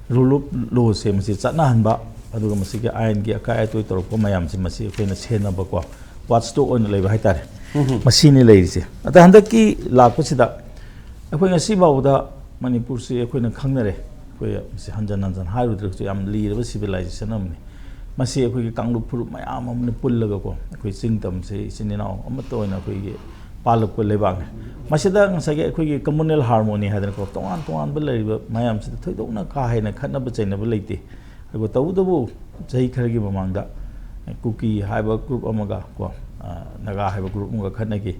rule of law-ꯁꯦ ꯃꯁꯤ ꯆꯠꯅꯍꯟꯕ, ꯑꯗꯨꯒ ꯃꯁꯤꯒꯤ ꯑꯥꯏꯟꯒꯤ ꯑꯀꯥꯏ ꯑꯇꯣꯏ ꯇꯧꯔꯛꯄ ꯃꯌꯥꯝꯁꯦ ꯃꯁꯤ ꯑꯩꯈꯣꯏꯅ ꯁꯦꯟꯅꯕꯀꯣ, ꯋꯥꯠꯁꯇꯣꯛ ꯑꯣꯏꯅ ꯂꯩꯕ ꯍꯥꯏꯇꯥꯔꯦ꯫ ꯃꯁꯤꯅꯤ ꯂꯩꯔꯤꯁꯦ꯫ ꯑꯗ ꯍꯟꯗꯛꯀꯤ ꯂꯥꯛꯄꯁꯤꯗ ꯑꯩꯈꯣꯏ ꯉꯁꯤ ꯐꯥꯎꯕꯗ ꯃꯅꯤꯄꯨꯔꯁꯤ ꯑꯩꯈꯣꯏꯅ ꯈꯪꯅꯔꯦ꯫ ꯑꯩꯈꯣꯏ ꯃꯁꯤ ꯍꯟꯖꯟ ꯍꯟꯖꯟ ꯍꯥꯏꯔꯨꯗ꯭ꯔꯒꯁꯨ ꯌꯥꯝ ꯂꯤꯔꯕ civilization ꯑꯃꯅꯤ꯫ ꯃꯁꯤ ꯑꯩꯈꯣꯏꯒꯤ ꯀꯥꯡꯂꯨꯞ ꯐꯨꯔꯨꯞ ꯃꯌꯥꯝ ꯑꯃꯅ ꯄꯨꯜꯂꯒꯀꯣ, ꯑꯩꯈꯣꯏ ꯆꯤꯡ ꯇꯝꯁꯦ ꯏꯆꯤꯟ ꯏꯅꯥꯎ ꯑꯃꯠꯇ ꯑꯣꯏꯅ ꯑꯩꯈꯣꯏꯒꯤ ꯄꯥꯜꯂꯛꯄ ꯂꯩꯕꯥꯛꯅꯤ꯫ ꯃꯁꯤꯗ ꯉꯁꯥꯏꯒꯤ ꯑꯩꯈꯣꯏꯒꯤ communal harmony ꯍꯥꯏꯗꯅꯀꯣ, ꯇꯣꯉꯥꯟ ꯇꯣꯉꯥꯟꯕ ꯂꯩꯔꯤꯕ ꯃꯌꯥꯝꯁꯤꯗ ꯊꯣꯏꯗꯣꯛꯅ ꯀꯥ ꯍꯦꯟꯅ ꯈꯠꯅꯕ ꯆꯩꯅꯕ ꯂꯩꯇꯦ꯫ ꯑꯗꯨꯒ ꯇꯧꯕꯇꯕꯨ ꯆꯍꯤ ꯈꯔꯒꯤ ꯃꯃꯥꯡꯗ ꯀꯨꯀꯤ ꯍꯥꯏꯕ ꯒ꯭ꯔꯨꯞ ꯑꯃꯒ ꯀꯣ, ꯑ, ꯅꯥꯒꯥ ꯍꯥꯏꯕ ꯒ꯭ꯔꯨꯞ ꯑꯃꯒ ꯈꯠꯅꯈꯤ,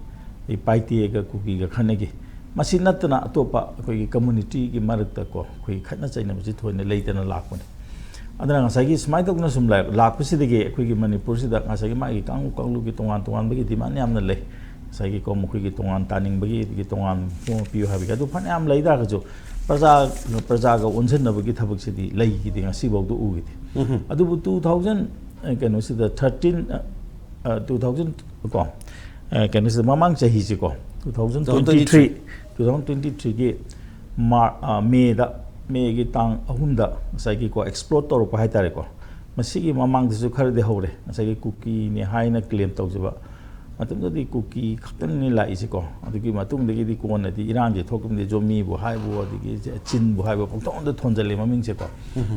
ꯑꯗꯩ ꯄꯥꯏꯇꯦꯒ ꯀꯨꯀꯤꯒ ꯈꯠꯅꯈꯤ꯫ ꯃꯁꯤ ꯅꯠꯇꯅ ꯑꯇꯣꯞꯄ ꯑꯩꯈꯣꯏꯒꯤ communityꯒꯤ ꯃꯔꯛꯇ ꯀꯣ, ꯑꯩꯈꯣꯏꯒꯤ ꯈꯠꯅ ꯆꯩꯅꯕꯁꯤ ꯊꯣꯏꯅ ꯂꯩꯇꯅ ꯂꯥꯛꯄꯅꯤ꯫ ꯑꯗꯨꯅ ꯉꯁꯥꯏꯒꯤ ꯁꯨꯃꯥꯏꯅ ꯇꯧꯗꯅ ꯁꯨꯝ ꯂꯥꯛ-, ꯂꯥꯛꯄꯁꯤꯗꯒꯤ ꯑꯩꯈꯣꯏꯒꯤ ꯃꯅꯤꯄꯨꯔꯁꯤꯗ ꯉꯁꯥꯏꯒꯤ ꯃꯥꯒꯤ ꯀꯥꯡꯂꯨꯞ ꯀꯥꯡꯂꯨꯞꯀꯤ ꯇꯣꯉꯥꯟ ꯇꯣꯉꯥꯟꯕꯒꯤ demand ꯌꯥꯝꯅ ꯂꯩ꯫ ꯉꯁꯥꯏꯒꯤ ꯀꯣ, ꯃꯈꯣꯏꯒꯤ ꯇꯣꯉꯥꯟ ꯇꯥꯅꯤꯡꯕꯒꯤ, ꯑꯗꯒꯤ ꯇꯣꯉꯥꯟ ꯃꯐꯝ ꯑꯃ ꯄꯤꯌꯨ ꯍꯥꯏꯕꯒꯤ, ꯑꯗꯨ ꯐꯅꯌꯥꯝ ꯂꯩ ꯇꯥꯔꯒꯁꯨ ꯄ꯭ꯔꯖꯥ, ꯄ꯭ꯔꯖꯥꯒ ꯑꯣꯟꯁꯤꯟꯅꯕꯒꯤ ꯊꯕꯛꯁꯤꯗꯤ ꯂꯩꯈꯤꯗꯦ, ꯉꯁꯤꯐꯥꯎꯗ ꯎꯈꯤꯗꯦ꯫ ꯑꯗꯨꯕꯨ two thousand, ꯑ, ꯀꯩꯅꯣꯁꯤꯗ, thirteen, ꯑ, ꯑ, two thousand ꯀꯣ, ꯑ, ꯀꯩꯅꯣꯁꯤꯗ, ꯃꯃꯥꯡ ꯆꯍꯤꯁꯤꯀꯣ, two thousand twenty three, two thousand twenty threeꯒꯤ ꯃꯥꯔ-, ꯑ, ꯃꯦꯗ, ꯃꯦꯒꯤ ꯇꯥꯡ ꯑꯍꯨꯝꯗ ꯉꯁꯥꯏꯒꯤꯀꯣ, explode ꯇꯧꯔꯛꯄ ꯍꯥꯏꯇꯥꯔꯦꯀꯣ꯫ ꯃꯁꯤꯒꯤ ꯃꯃꯥꯡꯗꯁꯨ ꯈꯔꯗꯤ ꯍꯧꯔꯦ, ꯉꯁꯥꯏꯒꯤ ꯀꯨꯀꯤꯅꯦ ꯍꯥꯏꯅ claim ꯇꯧꯖꯕ꯫ ꯃꯇꯝꯗꯨꯗꯗꯤ ꯀꯨꯀꯤ ꯈꯛꯇꯅꯤ ꯂꯥꯛꯏꯁꯦꯀꯣ꯫ ꯑꯗꯨꯒꯤ ꯃꯇꯨꯡꯗꯒꯤꯗꯤ ꯀꯣꯟꯅꯗꯤ ꯏꯔꯥꯡꯁꯦ ꯊꯣꯛꯈꯤꯕꯗꯒꯤ ꯖꯣꯃꯤꯕꯨ ꯍꯥꯏꯕꯨ, ꯑꯗꯒꯤ ꯆꯤꯟꯕꯨ ꯍꯥꯏꯕꯨ, ꯄꯪꯊꯣꯟꯗ ꯊꯣꯟꯖꯜꯂꯦ ꯃꯃꯤꯡꯁꯦꯀꯣ꯫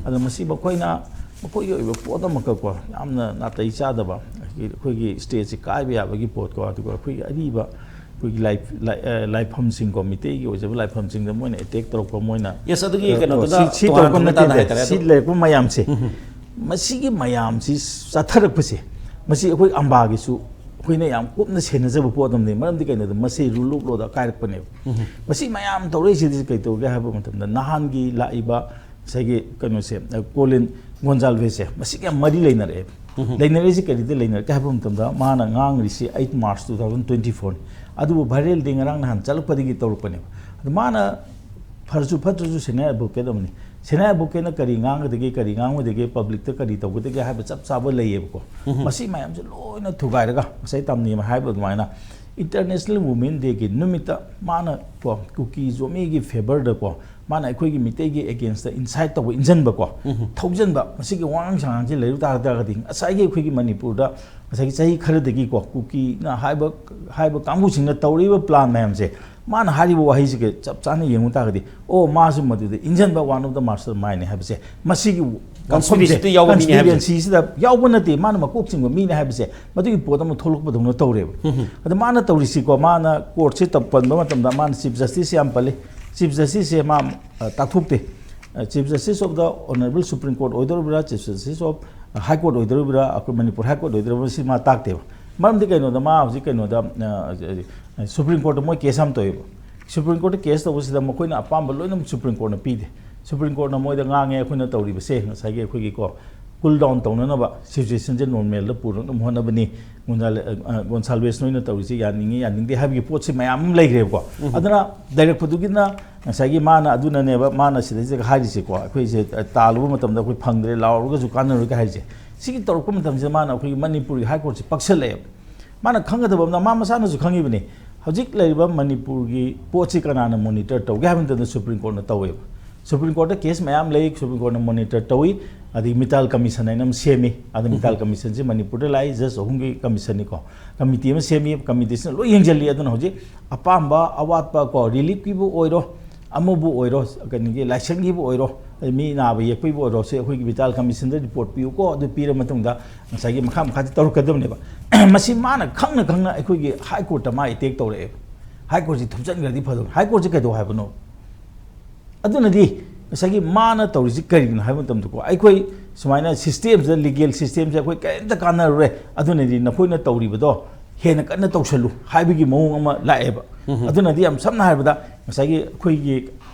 ꯑꯗꯣ ꯃꯁꯤ ꯃꯈꯣꯏꯅ, ꯃꯈꯣꯏꯒꯤ ꯑꯣꯏꯕ ꯄꯣꯠ ꯑꯃꯈꯛꯀꯣ, ꯌꯥꯝꯅ ꯅꯥꯇꯩ ꯆꯥꯗꯕ, ꯑꯩꯈꯣꯏꯒꯤ stateꯁꯤ ꯀꯥꯏꯕ ꯌꯥꯕꯒꯤ ꯄꯣꯠꯀꯣ, ꯑꯗꯨꯒ ꯑꯩꯈꯣꯏꯒꯤ ꯑꯔꯤꯕ ꯑꯩꯈꯣꯏꯒꯤ ꯂꯥꯏ-, ꯂꯥꯏ-, ꯑ, ꯂꯥꯏꯐꯝꯁꯤꯡꯀꯣ, ꯃꯤꯇꯩꯒꯤ ꯑꯣꯏꯖꯕ ꯂꯥꯏꯐꯝꯁꯤꯡꯗ ꯃꯣꯏꯅ attack ꯇꯧꯔꯛꯄ, ꯃꯣꯏꯅ, yes, ꯑꯗꯨꯒꯤ ꯑ, ꯀꯩꯅꯣꯗꯨꯅ ꯁꯤ, ꯁꯤ ꯇꯣꯉꯥꯟꯅ ꯇꯧꯔꯛꯄ ꯃꯇꯥꯡꯗ ꯅꯠꯇꯦ, ꯍꯥꯏꯇꯥꯔꯦ, ꯁꯤ ꯑꯗꯨ ꯂꯩꯔꯛꯄ ꯃꯌꯥꯝꯁꯦ, ꯃꯁꯤꯒꯤ ꯃꯌꯥꯝꯁꯤ ꯆꯠꯊꯔꯛꯄꯁꯦ, ꯃꯁꯤ ꯑꯩꯈꯣꯏ ꯑꯝꯕꯥꯒꯤꯁꯨ ꯑꯩꯈꯣꯏꯅ ꯌꯥꯝ ꯀꯨꯞꯅ ꯁꯦꯟꯅꯖꯕ ꯄꯣꯠ ꯑꯃꯅꯤ꯫ ꯃꯔꯝꯗꯤ ꯀꯩꯅꯣꯗ, ꯃꯁꯤ rule of lawꯗ ꯀꯥꯏꯔꯛꯄꯅꯦꯕ꯫ ꯃꯁꯤ ꯃꯌꯥꯝ ꯇꯧꯔꯛꯏꯁꯤꯗꯤ ꯀꯩ ꯇꯧꯒꯦ ꯍꯥꯏꯕ ꯃꯇꯝꯗ, ꯅꯍꯥꯟꯒꯤ ꯂꯥꯛꯏꯕ ꯉꯁꯥꯏꯒꯤ ꯀꯩꯅꯣꯁꯦ, ꯑ, ꯀꯣꯂꯤꯟ ꯒꯣꯟꯖꯥꯜꯚꯦꯁꯁꯦ, ꯃꯁꯤꯒ ꯌꯥꯝ ꯃꯔꯤ ꯂꯩꯅꯔꯛꯑꯦꯕ꯫ ꯂꯩꯅꯔꯛꯏꯁꯦ ꯀꯔꯤꯗ ꯂꯩꯅꯔꯛꯀꯦ ꯍꯥꯏꯕ ꯃꯇꯝꯗ, ꯃꯥꯅ ꯉꯥꯡꯂꯤꯁꯤ eight March two thousand twenty fourꯅꯤ꯫ ꯑꯗꯨꯕꯨ viralꯗꯤ ꯉꯔꯥꯡ ꯅꯍꯥꯟ ꯆꯠꯂꯛꯄꯗꯒꯤ ꯇꯧꯔꯛꯄꯅꯦꯕ꯫ ꯑꯗꯨ ꯃꯥꯅ ꯐꯔꯁꯨ ꯐꯠꯇ꯭ꯔꯁꯨ senior advocate ꯑꯃꯅꯤ꯫ Senior advocateꯅ ꯀꯔꯤ ꯉꯥꯡꯒꯗꯒꯦ, ꯀꯔꯤ ꯉꯥꯡꯉꯣꯏꯗꯒꯦ, publicꯇ ꯀꯔꯤ ꯇꯧꯒꯗꯒꯦ ꯍꯥꯏꯕ ꯆꯞ ꯆꯥꯕ ꯂꯩꯌꯦꯕꯀꯣ꯫ ꯃꯁꯤ ꯃꯌꯥꯝꯁꯦ ꯂꯣꯏꯅ ꯊꯨꯒꯥꯏꯔꯒ, ꯉꯁꯥꯏ ꯇꯥꯝꯅꯤꯝ ꯍꯥꯏꯕ ꯑꯗꯨꯃꯥꯏꯅ, International Women Day ꯒꯤ ꯅꯨꯃꯤꯠꯇ ꯃꯥꯅ ꯀꯣ, ꯀꯨꯀꯤ ꯖꯣꯃꯤꯒꯤ ꯐꯦꯕꯔꯗ ꯀꯣ, ꯃꯥꯅ ꯑꯩꯈꯣꯏꯒꯤ ꯃꯤꯇꯩꯒꯤ ꯑꯦꯒꯦꯟꯁꯇ ꯏꯟꯁꯥꯏꯠ ꯇꯧꯕ, ꯏꯟꯖꯟꯕ ꯀꯣ, ꯎꯝ꯫ ꯊꯧꯖꯟꯕ, ꯃꯁꯤꯒꯤ ꯋꯥꯉꯥꯡ ꯁꯉꯥꯡꯁꯤ ꯂꯩꯔꯨ ꯇꯥꯔ-, ꯇꯥꯔꯒꯗꯤ, ꯉꯁꯥꯏꯒꯤ ꯑꯩꯈꯣꯏꯒꯤ ꯃꯅꯤꯄꯨꯔꯗ ꯉꯁꯥꯏꯒꯤ ꯆꯍꯤ ꯈꯔꯗꯒꯤꯀꯣ, ꯀꯨꯀꯤꯅ ꯍꯥꯏꯕ, ꯍꯥꯏꯕ ꯀꯥꯡꯕꯨꯁꯤꯡꯅ ꯇꯧꯔꯤꯕ ꯄ꯭ꯂꯥꯟ ꯃꯌꯥꯝꯁꯦ, ꯃꯥꯅ ꯍꯥꯏꯔꯤꯕ ꯋꯥꯍꯩꯁꯤꯒ ꯆꯞ ꯆꯥꯅ ꯌꯦꯡꯉꯨ ꯇꯥꯔꯒꯗꯤ, ꯑꯣ, ꯃꯥꯁꯨ ꯃꯗꯨꯗ ꯏꯟꯖꯟꯕ, one of the mastermind ꯅꯤ ꯍꯥꯏꯕꯁꯦ, ꯃꯁꯤꯒꯤ ꯋꯥꯐꯝꯁꯦ, conspiracy ꯗ ꯌꯥꯎꯕ ꯃꯤꯅꯦ ꯍꯥꯏꯕꯁꯦ꯫ Conspiracy ꯁꯤꯗ ꯌꯥꯎꯕ ꯅꯠꯇꯦ, ꯃꯥꯅ ꯃꯀꯣꯛ ꯆꯤꯡꯕ ꯃꯤꯅꯦ ꯍꯥꯏꯕꯁꯦ, ꯃꯗꯨꯒꯤ ꯄꯣꯠ ꯑꯃ ꯊꯣꯛꯂꯛꯄꯗꯧꯅ ꯇꯧꯔꯦꯕ꯫ ꯎꯝ꯫ ꯑꯗ ꯃꯥꯅ ꯇꯧꯔꯤꯁꯤꯀꯣ, ꯃꯥꯅ ꯀꯣꯔꯠꯁꯦ ꯇꯞ-, ꯄꯟꯕ ꯃꯇꯝꯗ ꯃꯥꯅ ꯆꯤꯐ ꯖꯁꯇꯤꯁꯁꯦ ꯌꯥꯝ ꯄꯜꯂꯤ꯫ ꯆꯤꯐ ꯖꯁꯇꯤꯁꯁꯦ ꯃꯥ, ꯑ, ꯇꯥꯛꯊꯣꯛꯇꯦ꯫ ꯑ, chief justice of the honourable supreme court ꯑꯣꯏꯗꯧꯔꯤꯕ꯭ꯔꯥ, chief justice of high court ꯑꯣꯏꯗꯧꯔꯤꯕ꯭ꯔꯥ, ꯑꯩꯈꯣꯏ ꯃꯅꯤꯄꯨꯔ ꯍꯥꯏ ꯀꯣꯔꯠ ꯑꯣꯏꯗꯧꯔꯤꯕ꯭ꯔꯥ, ꯁꯤ ꯃꯥ ꯇꯥꯛꯇꯦꯕ꯫ ꯃꯔꯝꯗꯤ ꯀꯩꯅꯣꯗ, ꯃꯥ ꯍꯧꯖꯤꯛ ꯀꯩꯅꯣꯗ, ꯑ, ꯁꯨꯄ꯭ꯔꯤꯝ ꯀꯣꯔꯠꯇ ꯃꯣꯏ ꯀꯦꯁ ꯑꯃ ꯇꯧꯋꯦꯕ꯫ ꯁꯨꯄ꯭ꯔꯤꯝ ꯀꯣꯔꯠꯇ ꯀꯦꯁ ꯇꯧꯕꯁꯤꯗ ꯃꯈꯣꯏꯅ ꯑꯄꯥꯝꯕ ꯂꯣꯏꯅꯃꯛ ꯁꯨꯄ꯭ꯔꯤꯝ ꯀꯣꯔꯠꯅ ꯄꯤꯗꯦ꯫ ꯁꯨꯄ꯭ꯔꯤꯝ ꯀꯣꯔꯠꯅ ꯃꯣꯏꯗ ꯉꯥꯡꯉꯦ, ꯑꯩꯈꯣꯏꯅ ꯇꯧꯔꯤꯕꯁꯦ ꯉꯁꯥꯏꯒꯤ ꯑꯩꯈꯣꯏꯒꯤꯀꯣ, ꯀꯨꯜ ꯗꯥꯎꯟ ꯇꯧꯅꯅꯕ, ꯁꯤꯆꯨꯋꯦꯁꯟꯁꯦ ꯅꯣꯔꯃꯦꯜꯗ ꯄꯨꯔꯛꯅꯕ ꯍꯣꯠꯅꯕꯅꯤ꯫ ꯒꯣꯟꯖꯥꯂꯦ-, ꯑ, ꯑ, ꯒꯣꯟꯁꯥꯜꯕꯦꯁ ꯅꯣꯏꯅ ꯇꯧꯔꯤꯁꯦ ꯌꯥꯅꯤꯡꯉꯤ, ꯌꯥꯅꯤꯡꯗꯦ ꯍꯥꯏꯕꯒꯤ ꯄꯣꯠꯁꯦ ꯃꯌꯥꯝ ꯑꯃ ꯂꯩꯈ꯭ꯔꯦꯕꯀꯣ꯫ ꯎꯝ꯫ ꯑꯗꯨꯅ ꯂꯩꯔꯛꯄꯗꯨꯒꯤꯅ ꯉꯁꯥꯏꯒꯤ ꯃꯥꯅ ꯑꯗꯨꯅꯅꯦꯕ, ꯃꯥꯅ ꯁꯤꯗꯩꯁꯤꯗ ꯍꯥꯏꯔꯤꯁꯦꯀꯣ, ꯑꯩꯈꯣꯏꯁꯦ, ꯑ, ꯇꯥꯜꯂꯨꯕ ꯃꯇꯝꯗ ꯑꯩꯈꯣꯏ ꯐꯪꯗ꯭ꯔꯦ, ꯂꯥꯎꯔꯒꯁꯨ ꯀꯥꯟꯅꯔꯣꯏꯒ ꯍꯥꯏꯔꯤꯁꯦ꯫ ꯁꯤꯒꯤ ꯇꯧꯔꯛꯄ ꯃꯇꯝꯁꯤꯗ ꯃꯥꯅ ꯑꯩꯈꯣꯏꯒꯤ ꯃꯅꯤꯄꯨꯔꯒꯤ ꯍꯥꯏ ꯀꯣꯔꯠꯁꯦ ꯄꯛꯁꯜꯂꯛꯑꯦꯕ꯫ ꯃꯥꯅ ꯈꯪꯒꯗꯕ ꯑꯃꯅ, ꯃꯥ ꯃꯁꯥꯅꯁꯨ ꯈꯪꯉꯤꯕꯅꯤ, ꯍꯧꯖꯤꯛ ꯂꯩꯔꯤꯕ ꯃꯅꯤꯄꯨꯔꯒꯤ ꯄꯣꯠꯁꯤ ꯀꯅꯥꯅ ꯃꯣꯅꯤꯇꯔ ꯇꯧꯒꯦ ꯍꯥꯏꯕ ꯃꯇꯝꯗ ꯁꯨꯄ꯭ꯔꯤꯝ ꯀꯣꯔꯠꯅ ꯇꯧꯋꯦꯕ꯫ ꯁꯨꯄ꯭ꯔꯤꯝ ꯀꯣꯔꯠꯇ ꯀꯦꯁ ꯃꯌꯥꯝ ꯂꯩ, ꯁꯨꯄ꯭ꯔꯤꯝ ꯀꯣꯔꯠꯅ ꯃꯣꯅꯤꯇꯔ ꯇꯧꯏ꯫ ꯑꯗꯒꯤ ꯃꯤꯇꯥꯜ ꯀꯃꯤꯁꯟ ꯍꯥꯏꯅ ꯑꯃ ꯁꯦꯝꯃꯤ꯫ ꯑꯗ ꯃꯤꯇꯥꯜ ꯎꯝ꯫ ꯀꯃꯤꯁꯟꯁꯤ ꯃꯅꯤꯄꯨꯔꯗ ꯂꯥꯛꯏ, ꯖꯁ ꯑꯍꯨꯝꯒꯤ ꯀꯃꯤꯁꯟꯅꯤꯀꯣ꯫ ꯀꯃꯤꯇꯤ ꯑꯃ ꯁꯦꯝꯃꯤ, ꯀꯃꯤꯇꯤꯁꯤꯅ ꯂꯣꯏ ꯌꯦꯡꯁꯤꯜꯂꯤ꯫ ꯑꯗꯨꯅ ꯍꯧꯖꯤꯛ ꯑꯄꯥꯝꯕ ꯑꯋꯥꯠꯄ ꯀꯣ, ꯔꯤꯂꯤꯐꯀꯤꯕꯨ ꯑꯣꯏꯔꯣ, ꯑꯃꯕꯨ ꯑꯣꯏꯔꯣ, ꯀꯩꯅꯣꯒꯤ ꯂꯥꯏꯁꯪꯒꯤꯕꯨ ꯑꯣꯏꯔꯣ, ꯑꯗꯩ ꯃꯤ ꯅꯥꯕ ꯌꯦꯛꯄꯒꯤꯕꯨ ꯑꯣꯏꯔꯣ, ꯁꯦ ꯑꯩꯈꯣꯏꯒꯤ ꯚꯤꯇꯥꯜ ꯀꯃꯤꯁꯟꯗ ꯔꯤꯄꯣꯔꯠ ꯄꯤꯌꯨꯀꯣ, ꯑꯗꯨ ꯄꯤꯔ ꯃꯇꯨꯡꯗ ꯉꯁꯥꯏꯒꯤ ꯃꯈꯥ ꯃꯈꯥꯗꯤ ꯇꯧꯔꯛꯀꯗꯕꯅꯦꯕ꯫ ꯃꯁꯤ ꯃꯥꯅ ꯈꯪꯅ ꯈꯪꯅ ꯑꯩꯈꯣꯏꯒꯤ ꯍꯥꯏ ꯀꯣꯔꯠꯇ ꯃꯥ ꯑꯦꯇꯦꯛ ꯇꯧꯔꯛꯑꯦꯕ꯫ ꯍꯥꯏ ꯀꯣꯔꯠꯁꯤ ꯊꯨꯞꯆꯟꯈ꯭ꯔꯗꯤ ꯐꯗꯧꯅꯤ꯫ ꯍꯥꯏ ꯀꯣꯔꯠꯁꯤ ꯀꯩꯗꯧ ꯍꯥꯏꯕꯅꯣ? ꯑꯗꯨꯅꯗꯤ ꯉꯁꯥꯏꯒꯤ ꯃꯥꯅ ꯇꯧꯔꯤꯁꯤ ꯀꯔꯤꯒꯤꯅꯣ ꯍꯥꯏꯕ ꯃꯇꯝꯗꯀꯣ, ꯑꯩꯈꯣꯏ ꯁꯨꯃꯥꯏꯅ ꯁꯤꯁꯇꯦꯝꯁꯤꯗ, ꯂꯤꯒꯦꯜ ꯁꯤꯁꯇꯦꯝꯁꯦ ꯑꯩꯈꯣꯏ ꯀꯔꯤꯝꯇ ꯀꯥꯟꯅꯔꯔꯣꯏ, ꯑꯗꯨꯅꯗꯤ ꯅꯈꯣꯏꯅ ꯇꯧꯔꯤꯕꯗꯣ ꯍꯦꯟꯅ ꯀꯟꯅ ꯇꯧꯁꯜꯂꯨ ꯍꯥꯏꯕꯒꯤ ꯃꯑꯣꯡ ꯑꯃ ꯂꯥꯛꯑꯦꯕ꯫ ꯎꯝ꯫ ꯑꯗꯨꯅꯗꯤ ꯌꯥꯝ ꯁꯝꯅ ꯍꯥꯏꯔꯕꯗ, ꯉꯁꯥꯏꯒꯤ ꯑꯩꯈꯣꯏꯒꯤ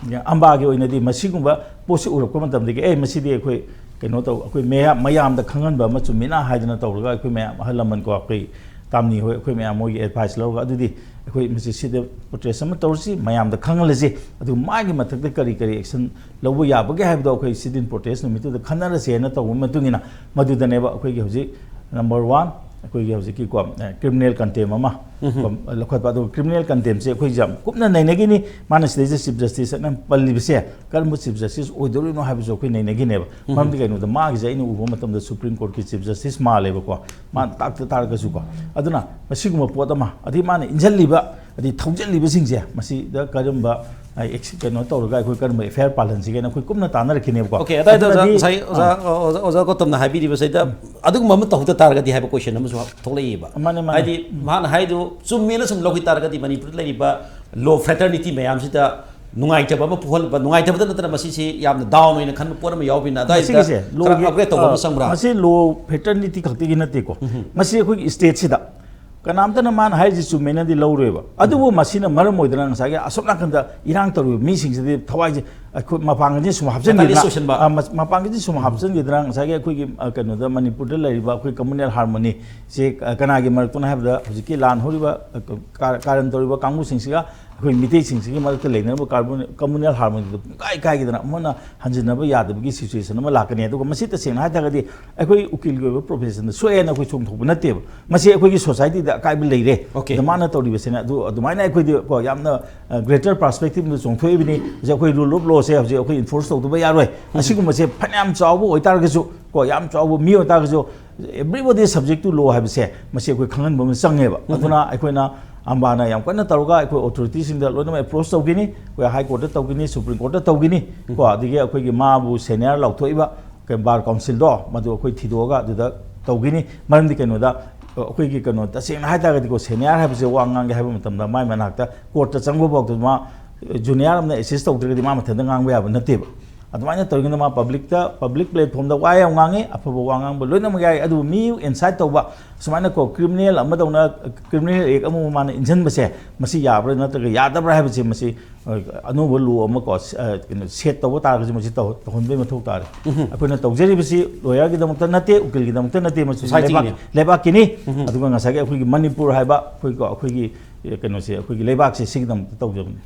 ꯑꯝꯕꯥꯒꯤ ꯑꯣꯏꯅꯗꯤ ꯃꯁꯤꯒꯨꯝꯕ ꯄꯣꯠꯁꯤ ꯎꯔꯛꯄ ꯃꯇꯝꯗꯒꯤ, "ꯑꯦ, ꯃꯁꯤꯗꯤ ꯑꯩꯈꯣꯏ ꯀꯩꯅꯣ ꯇꯧ, ꯑꯩꯈꯣꯏ ꯃꯌꯥꯝ, ꯃꯌꯥꯝꯗ ꯈꯪꯍꯟꯕ ꯑꯃ ꯆꯨꯝꯃꯤꯅ" ꯍꯥꯏꯗꯅ ꯇꯧꯔꯒ, ꯑꯩꯈꯣꯏ ꯃꯌꯥꯝ ꯑꯍꯜ ꯂꯃꯟꯀꯣ, ꯑꯩꯈꯣꯏ ꯇꯥꯝꯅꯤ ꯍꯣꯏ, ꯑꯩꯈꯣꯏ ꯃꯌꯥꯝ ꯃꯣꯏꯒꯤ ꯑꯦꯗꯚꯥꯏꯁ ꯂꯧꯔꯒ, ꯑꯗꯨꯗꯤ ꯑꯩꯈꯣꯏ ꯃꯁꯤ ꯁꯤꯗ ꯄ꯭ꯔꯣꯇꯦꯁ ꯑꯃ ꯇꯧꯔꯁꯤ, ꯃꯌꯥꯝꯗ ꯈꯪꯍꯜꯂꯁꯤ, ꯑꯗꯨꯒ ꯃꯥꯒꯤ ꯃꯊꯛꯇ ꯀꯔꯤ ꯀꯔꯤ ꯑꯦꯛꯁꯟ ꯂꯧꯕ ꯌꯥꯕꯒꯦ ꯍꯥꯏꯕꯗꯣ ꯑꯩꯈꯣꯏ ꯁꯤꯠ ꯏꯟ ꯄ꯭ꯔꯣꯇꯦꯁ ꯅꯨꯃꯤꯠꯇꯨꯗ ꯈꯟꯅꯔꯁꯦꯅ ꯇꯧꯕ ꯃꯇꯨꯡ ꯏꯟꯅ, ꯃꯗꯨꯗꯅꯦꯕ ꯑꯩꯈꯣꯏꯒꯤ ꯍꯧꯖꯤꯛ ꯅꯝꯕꯔ ꯋꯥꯟ, ꯑꯩꯈꯣꯏꯒꯤ ꯍꯧꯖꯤꯛꯀꯤꯀꯣ, ꯑ, criminal contempt ꯑꯃ ꯎꯝ꯫ ꯀꯣ, ꯂꯧꯈꯠꯄ꯫ ꯑꯗꯨꯒ criminal contemptꯁꯦ ꯑꯩꯈꯣꯏꯁꯦ ꯌꯥꯝ ꯀꯨꯞꯅ ꯅꯩꯅꯈꯤꯅꯤ꯫ ꯃꯥꯅ ꯁꯤꯗꯩꯁꯤꯗ Chief Justice ꯑꯅ ꯄꯜꯂꯤꯕꯁꯦ ꯀꯔꯝꯕ Chief Justice ꯑꯣꯏꯗꯣꯔꯤꯅꯣ ꯍꯥꯏꯕꯁꯨ ꯑꯩꯈꯣꯏ ꯅꯩꯅꯈꯤꯅꯦꯕ꯫ ꯎꯝ꯫ ꯃꯔꯝꯗꯤ ꯀꯩꯅꯣꯗ, ꯃꯥꯒꯤꯁꯦ ꯑꯩꯅ ꯎꯕ ꯃꯇꯝꯗ Supreme Courtꯀꯤ Chief Justice ꯃꯥꯜꯂꯦꯕꯀꯣ, ꯃꯥꯅ ꯇꯥꯛꯇ ꯇꯥꯔꯒꯁꯨꯀꯣ꯫ ꯑꯗꯨꯅ ꯃꯁꯤꯒꯨꯝꯕ ꯄꯣꯠ ꯑꯃ, ꯑꯗꯩ ꯃꯥꯅ ꯏꯟꯁꯤꯜꯂꯤꯕ, ꯑꯗꯩ ꯊꯧꯖꯤꯜꯂꯤꯕꯁꯤꯡꯁꯦ, ꯃꯁꯤꯗ ꯀꯔꯝꯕ, ꯑ, ꯑꯦꯛꯁ-, ꯀꯩꯅꯣ ꯇꯧꯔꯒ ꯑꯩꯈꯣꯏ ꯀꯔꯝꯕ F I R ꯄꯥꯜꯍꯟꯁꯤꯒꯦꯅ ꯑꯩꯈꯣꯏ ꯀꯨꯞꯅ ꯇꯥꯟꯅꯔꯛꯈꯤꯅꯦꯕꯀꯣ꯫ OK, ꯑꯗꯥꯏꯗ ꯑꯣꯖꯥ, ꯑꯗꯨꯅꯗꯤ, ꯉꯁꯥꯏ ꯑꯣꯖꯥ, ꯑ, ꯑꯣꯖꯥ, ꯑꯣꯖꯥ ꯒꯧꯇꯝꯅ ꯍꯥꯏꯕꯤꯔꯤꯕꯁꯤꯗ ꯑꯗꯨꯒꯨꯝꯕ ꯑꯃ ꯇꯧꯍꯧꯗ ꯇꯥꯔꯒꯗꯤ ꯍꯥꯏꯕ question ꯑꯃꯁꯨ ꯊꯣꯛꯂꯛꯏꯕ꯫ ꯃꯥꯅꯦ, ꯃꯥꯅꯦ꯫ ꯍꯥꯏꯗꯤ ꯃꯥꯅ ꯍꯥꯏꯗꯨ ꯆꯨꯝꯃꯦꯅ ꯁꯨꯝ ꯂꯧꯈꯤ ꯇꯥꯔꯒꯗꯤ ꯃꯅꯤꯄꯨꯔꯗ ꯂꯩꯔꯤꯕ law fraternity ꯃꯌꯥꯝꯁꯤꯗ ꯅꯨꯡꯉꯥꯏꯇꯕ ꯑꯃ ꯄꯣꯛꯍꯟꯕ, ꯅꯨꯡꯉꯥꯏꯇꯕꯗ ꯅꯠꯇꯅ ꯃꯁꯤꯁꯤ ꯌꯥꯝꯅ down ꯑꯣꯏꯅ ꯈꯟꯕ ꯄꯣꯠ ꯑꯃ ꯌꯥꯎꯕꯅꯤꯅ ꯑꯗꯥꯏꯗ ꯃꯁꯤꯒꯤꯁꯦ ꯈꯔ lawꯒꯤ, upgrade ꯇꯧꯕ ꯑꯃ ꯑ, ꯆꯪꯕ꯭ꯔꯥ? ꯃꯁꯤ law fraternity ꯈꯛꯇꯒꯤ ꯅꯠꯇꯦꯀꯣ꯫ ꯎꯝ꯫ ꯃꯁꯤ ꯑꯩꯈꯣꯏꯒꯤ stateꯁꯤꯗ ꯀꯅꯥꯝꯇꯅ ꯃꯥꯅ ꯍꯥꯏꯔꯤꯁꯤ ꯆꯨꯝꯃꯦꯅꯗꯤ ꯂꯧꯔꯣꯏꯕ꯫ ꯑꯗꯨꯕꯨ ꯃꯁꯤꯅ ꯃꯔꯝ ꯑꯣꯏꯗꯅ ꯉꯁꯥꯏꯒꯤ ꯑꯁꯣꯝ ꯅꯥꯀꯟꯗ ꯏꯔꯥꯡ ꯇꯧꯔꯤꯕ ꯃꯤꯁꯤꯡꯁꯤꯗꯤ ꯊꯋꯥꯏꯁꯦ ꯑꯩꯈꯣꯏ ꯃꯄꯥꯡꯒꯜꯁꯤ ꯁꯨꯝ ꯍꯥꯞꯆꯤꯟꯈꯤꯗꯅ, catalyst ꯑꯣꯏꯁꯤꯟꯕ꯫ ꯑ, ꯃꯁ-, ꯃꯄꯥꯡꯒꯜꯁꯤ ꯁꯨꯝ ꯍꯥꯞꯆꯤꯟꯈꯤꯗꯅ ꯉꯁꯥꯏꯒꯤ ꯑꯩꯈꯣꯏꯒꯤ, ꯑ, ꯀꯩꯅꯣꯗ, ꯃꯅꯤꯄꯨꯔꯗ ꯂꯩꯔꯤꯕ ꯑꯩꯈꯣꯏ communal harmonyꯁꯦ, ꯑ, ꯀꯅꯥꯒꯤ ꯃꯔꯛꯇꯅꯣ ꯍꯥꯏꯕꯗ ꯍꯧꯖꯤꯛꯀꯤ ꯂꯥꯟ ꯍꯧꯔꯤꯕ, ꯑ, ꯀ-, ꯀꯥ-, ꯀꯥꯔꯟ ꯇꯧꯔꯤꯕ ꯀꯥꯡꯕꯨꯁꯤꯡꯁꯤꯒ ꯑꯩꯈꯣꯏ ꯃꯤꯇꯩꯁꯤꯡꯁꯤꯒꯤ ꯃꯔꯛꯇ ꯂꯩꯅꯔꯤꯕ carbon-, communal harmonyꯗꯨ ꯄꯨꯡꯀꯥꯏ ꯀꯥꯏꯈꯤꯗꯅ ꯑꯃꯅ ꯍꯟꯖꯤꯟꯅꯕ ꯌꯥꯗꯕꯒꯤ situation ꯑꯃ ꯂꯥꯛꯀꯅꯤ꯫ ꯑꯗꯨꯒ ꯃꯁꯤ ꯇꯁꯦꯡꯅ ꯍꯥꯏ ꯇꯥꯔꯒꯗꯤ ꯑꯩꯈꯣꯏ ꯎꯀꯤꯜꯒꯤ ꯑꯣꯏꯕ professionꯗ ꯁꯣꯛꯑꯦꯅ ꯑꯩꯈꯣꯏ ꯆꯣꯡꯊꯣꯛꯄ ꯅꯠꯇꯦꯕ꯫ ꯃꯁꯤ ꯑꯩꯈꯣꯏꯒꯤ societyꯗ ꯑꯀꯥꯏꯕ ꯂꯩꯔꯦ꯫ OK꯫ ꯑꯗ ꯃꯥꯅ ꯇꯧꯔꯤꯕꯁꯤꯅ ꯑꯗꯨ, ꯑꯗꯨꯃꯥꯏꯅ ꯑꯩꯈꯣꯏꯗꯤ ꯀꯣ ꯌꯥꯝꯅ, ꯑ, greater perspectiveꯗ ꯆꯣꯡꯊꯣꯛꯏꯕꯅꯤ꯫ ꯍꯧꯖꯤꯛ ꯑꯩꯈꯣꯏ rule of lawꯁꯦ ꯍꯧꯖꯤꯛ ꯑꯩꯈꯣꯏ enforce ꯇꯧꯗꯕ ꯌꯥꯔꯣꯏ꯫ ꯎꯝ꯫ ꯑꯁꯤꯒꯨꯝꯕꯁꯦ ꯐꯅꯌꯥꯝ ꯆꯥꯎꯕ ꯑꯣꯏꯇꯥꯔꯒꯁꯨ ꯀꯣ, ꯌꯥꯝ ꯆꯥꯎꯕ ꯃꯤ ꯑꯣꯏꯇꯥꯔꯒꯁꯨ, everybody is subject to law ꯍꯥꯏꯕꯁꯦ ꯃꯁꯤ ꯑꯩꯈꯣꯏ ꯈꯪꯍꯟꯕ ꯑꯃ ꯆꯪꯉꯦꯕ꯫ ꯎꯝ꯫ ꯑꯗꯨꯅ ꯑꯩꯈꯣꯏꯅ ꯑꯝꯕꯥꯅ ꯌꯥꯝ ꯀꯟꯅ ꯇꯧꯔꯒ ꯑꯩꯈꯣꯏ authorityꯁꯤꯡꯗ ꯂꯣꯏꯅꯃꯛ approach ꯇꯧꯈꯤꯅꯤ꯫ ꯑꯩꯈꯣꯏ High Courtꯇ ꯇꯧꯈꯤꯅꯤ, Supreme Courtꯇ ꯇꯧꯈꯤꯅꯤ꯫ ꯎꯝ꯫ ꯀꯣ, ꯑꯗꯒꯤ ꯑꯩꯈꯣꯏꯒꯤ ꯃꯥꯕꯨ senior ꯂꯥꯎꯊꯣꯛꯏꯕ ꯀꯩ-, Bar Councilꯗꯣ, ꯃꯗꯨ ꯑꯩꯈꯣꯏ ꯊꯤꯗꯣꯛꯑꯒ ꯑꯗꯨꯗ ꯇꯧꯈꯤꯅꯤ꯫ ꯃꯔꯝꯗꯤ ꯀꯩꯅꯣꯗ, ꯑꯩꯈꯣꯏꯒꯤ ꯀꯩꯅꯣ, ꯇꯁꯦꯡꯅ ꯍꯥꯏ ꯇꯥꯔꯒꯗꯤꯀꯣ, senior ꯍꯥꯏꯕꯁꯦ ꯋꯥ ꯉꯥꯡꯒꯦ ꯍꯥꯏꯕ ꯃꯇꯝꯗ ꯃꯥꯏ ꯃꯅꯥꯛꯇ courtꯇ ꯆꯪꯕ ꯐꯥꯎꯗ ꯃꯥ junior ꯑꯃꯅ assist ꯇꯧꯗ꯭ꯔꯒꯗꯤ ꯃꯥ ꯃꯊꯟꯇ ꯉꯥꯡꯕ ꯌꯥꯕ ꯅꯠꯇꯦꯕ꯫ ꯑꯗꯨꯃꯥꯏꯅ ꯇꯧꯔꯤꯉꯩꯗ ꯃꯥ publicꯇ, public platformꯗ ꯋꯥ ꯌꯥꯝ ꯉꯥꯡꯉꯤ, ꯑꯐꯕ ꯋꯥ ꯉꯥꯡꯕ ꯂꯣꯏꯅꯃꯛ ꯌꯥꯏ, ꯑꯗꯨꯕꯨ ꯃꯤ incite ꯇꯧꯕ, ꯁꯨꯃꯥꯏꯅ ꯀꯣ, criminal ꯑꯃꯗꯧꯅ, criminal act ꯑꯃꯕꯨ ꯃꯥꯅ ꯏꯟꯁꯤꯟꯕꯁꯦ, ꯃꯁꯤ ꯌꯥꯕ꯭ꯔꯥ ꯅꯠꯇ꯭ꯔꯒ ꯌꯥꯗꯕ꯭ꯔꯥ ꯍꯥꯏꯕꯁꯤ, ꯃꯁꯤ, ꯑ, ꯑꯅꯧꯕ law ꯑꯃ ꯀꯣ, ꯑ, ꯀꯩꯅꯣ, set ꯇꯧꯕ ꯇꯥꯔꯒꯁꯨ ꯃꯁꯤ ꯇꯧ-, ꯇꯧꯍꯟꯕꯒꯤ ꯃꯊꯧ ꯇꯥꯔꯦ꯫ ꯎꯝ꯫ ꯑꯩꯈꯣꯏꯅ ꯇꯧꯖꯔꯤꯕꯁꯤ lawyerꯒꯤꯗꯃꯛꯇ ꯅꯠꯇꯦ, ꯎꯀꯤꯜꯒꯤꯗꯃꯛꯇ ꯅꯠꯇꯦ, ꯃꯁꯤ societyꯒꯤꯅꯤ꯫ ꯂꯩꯕꯥꯛ-, ꯂꯩꯕꯥꯛꯀꯤꯅꯤ꯫ ꯎꯝ꯫ ꯑꯗꯨꯒ ꯉꯁꯥꯏꯒꯤ ꯑꯩꯈꯣꯏꯒꯤ ꯃꯅꯤꯄꯨꯔ ꯍꯥꯏꯕ ꯑꯩꯈꯣꯏ ꯀꯣ, ꯑꯩꯈꯣꯏꯒꯤ, ꯑ, ꯀꯩꯅꯣꯁꯦ, ꯑꯩꯈꯣꯏꯒꯤ ꯂꯩꯕꯥꯛꯁꯦ ꯁꯤꯒꯤꯗꯃꯛꯇ ꯇꯧꯖꯕꯅꯤ꯫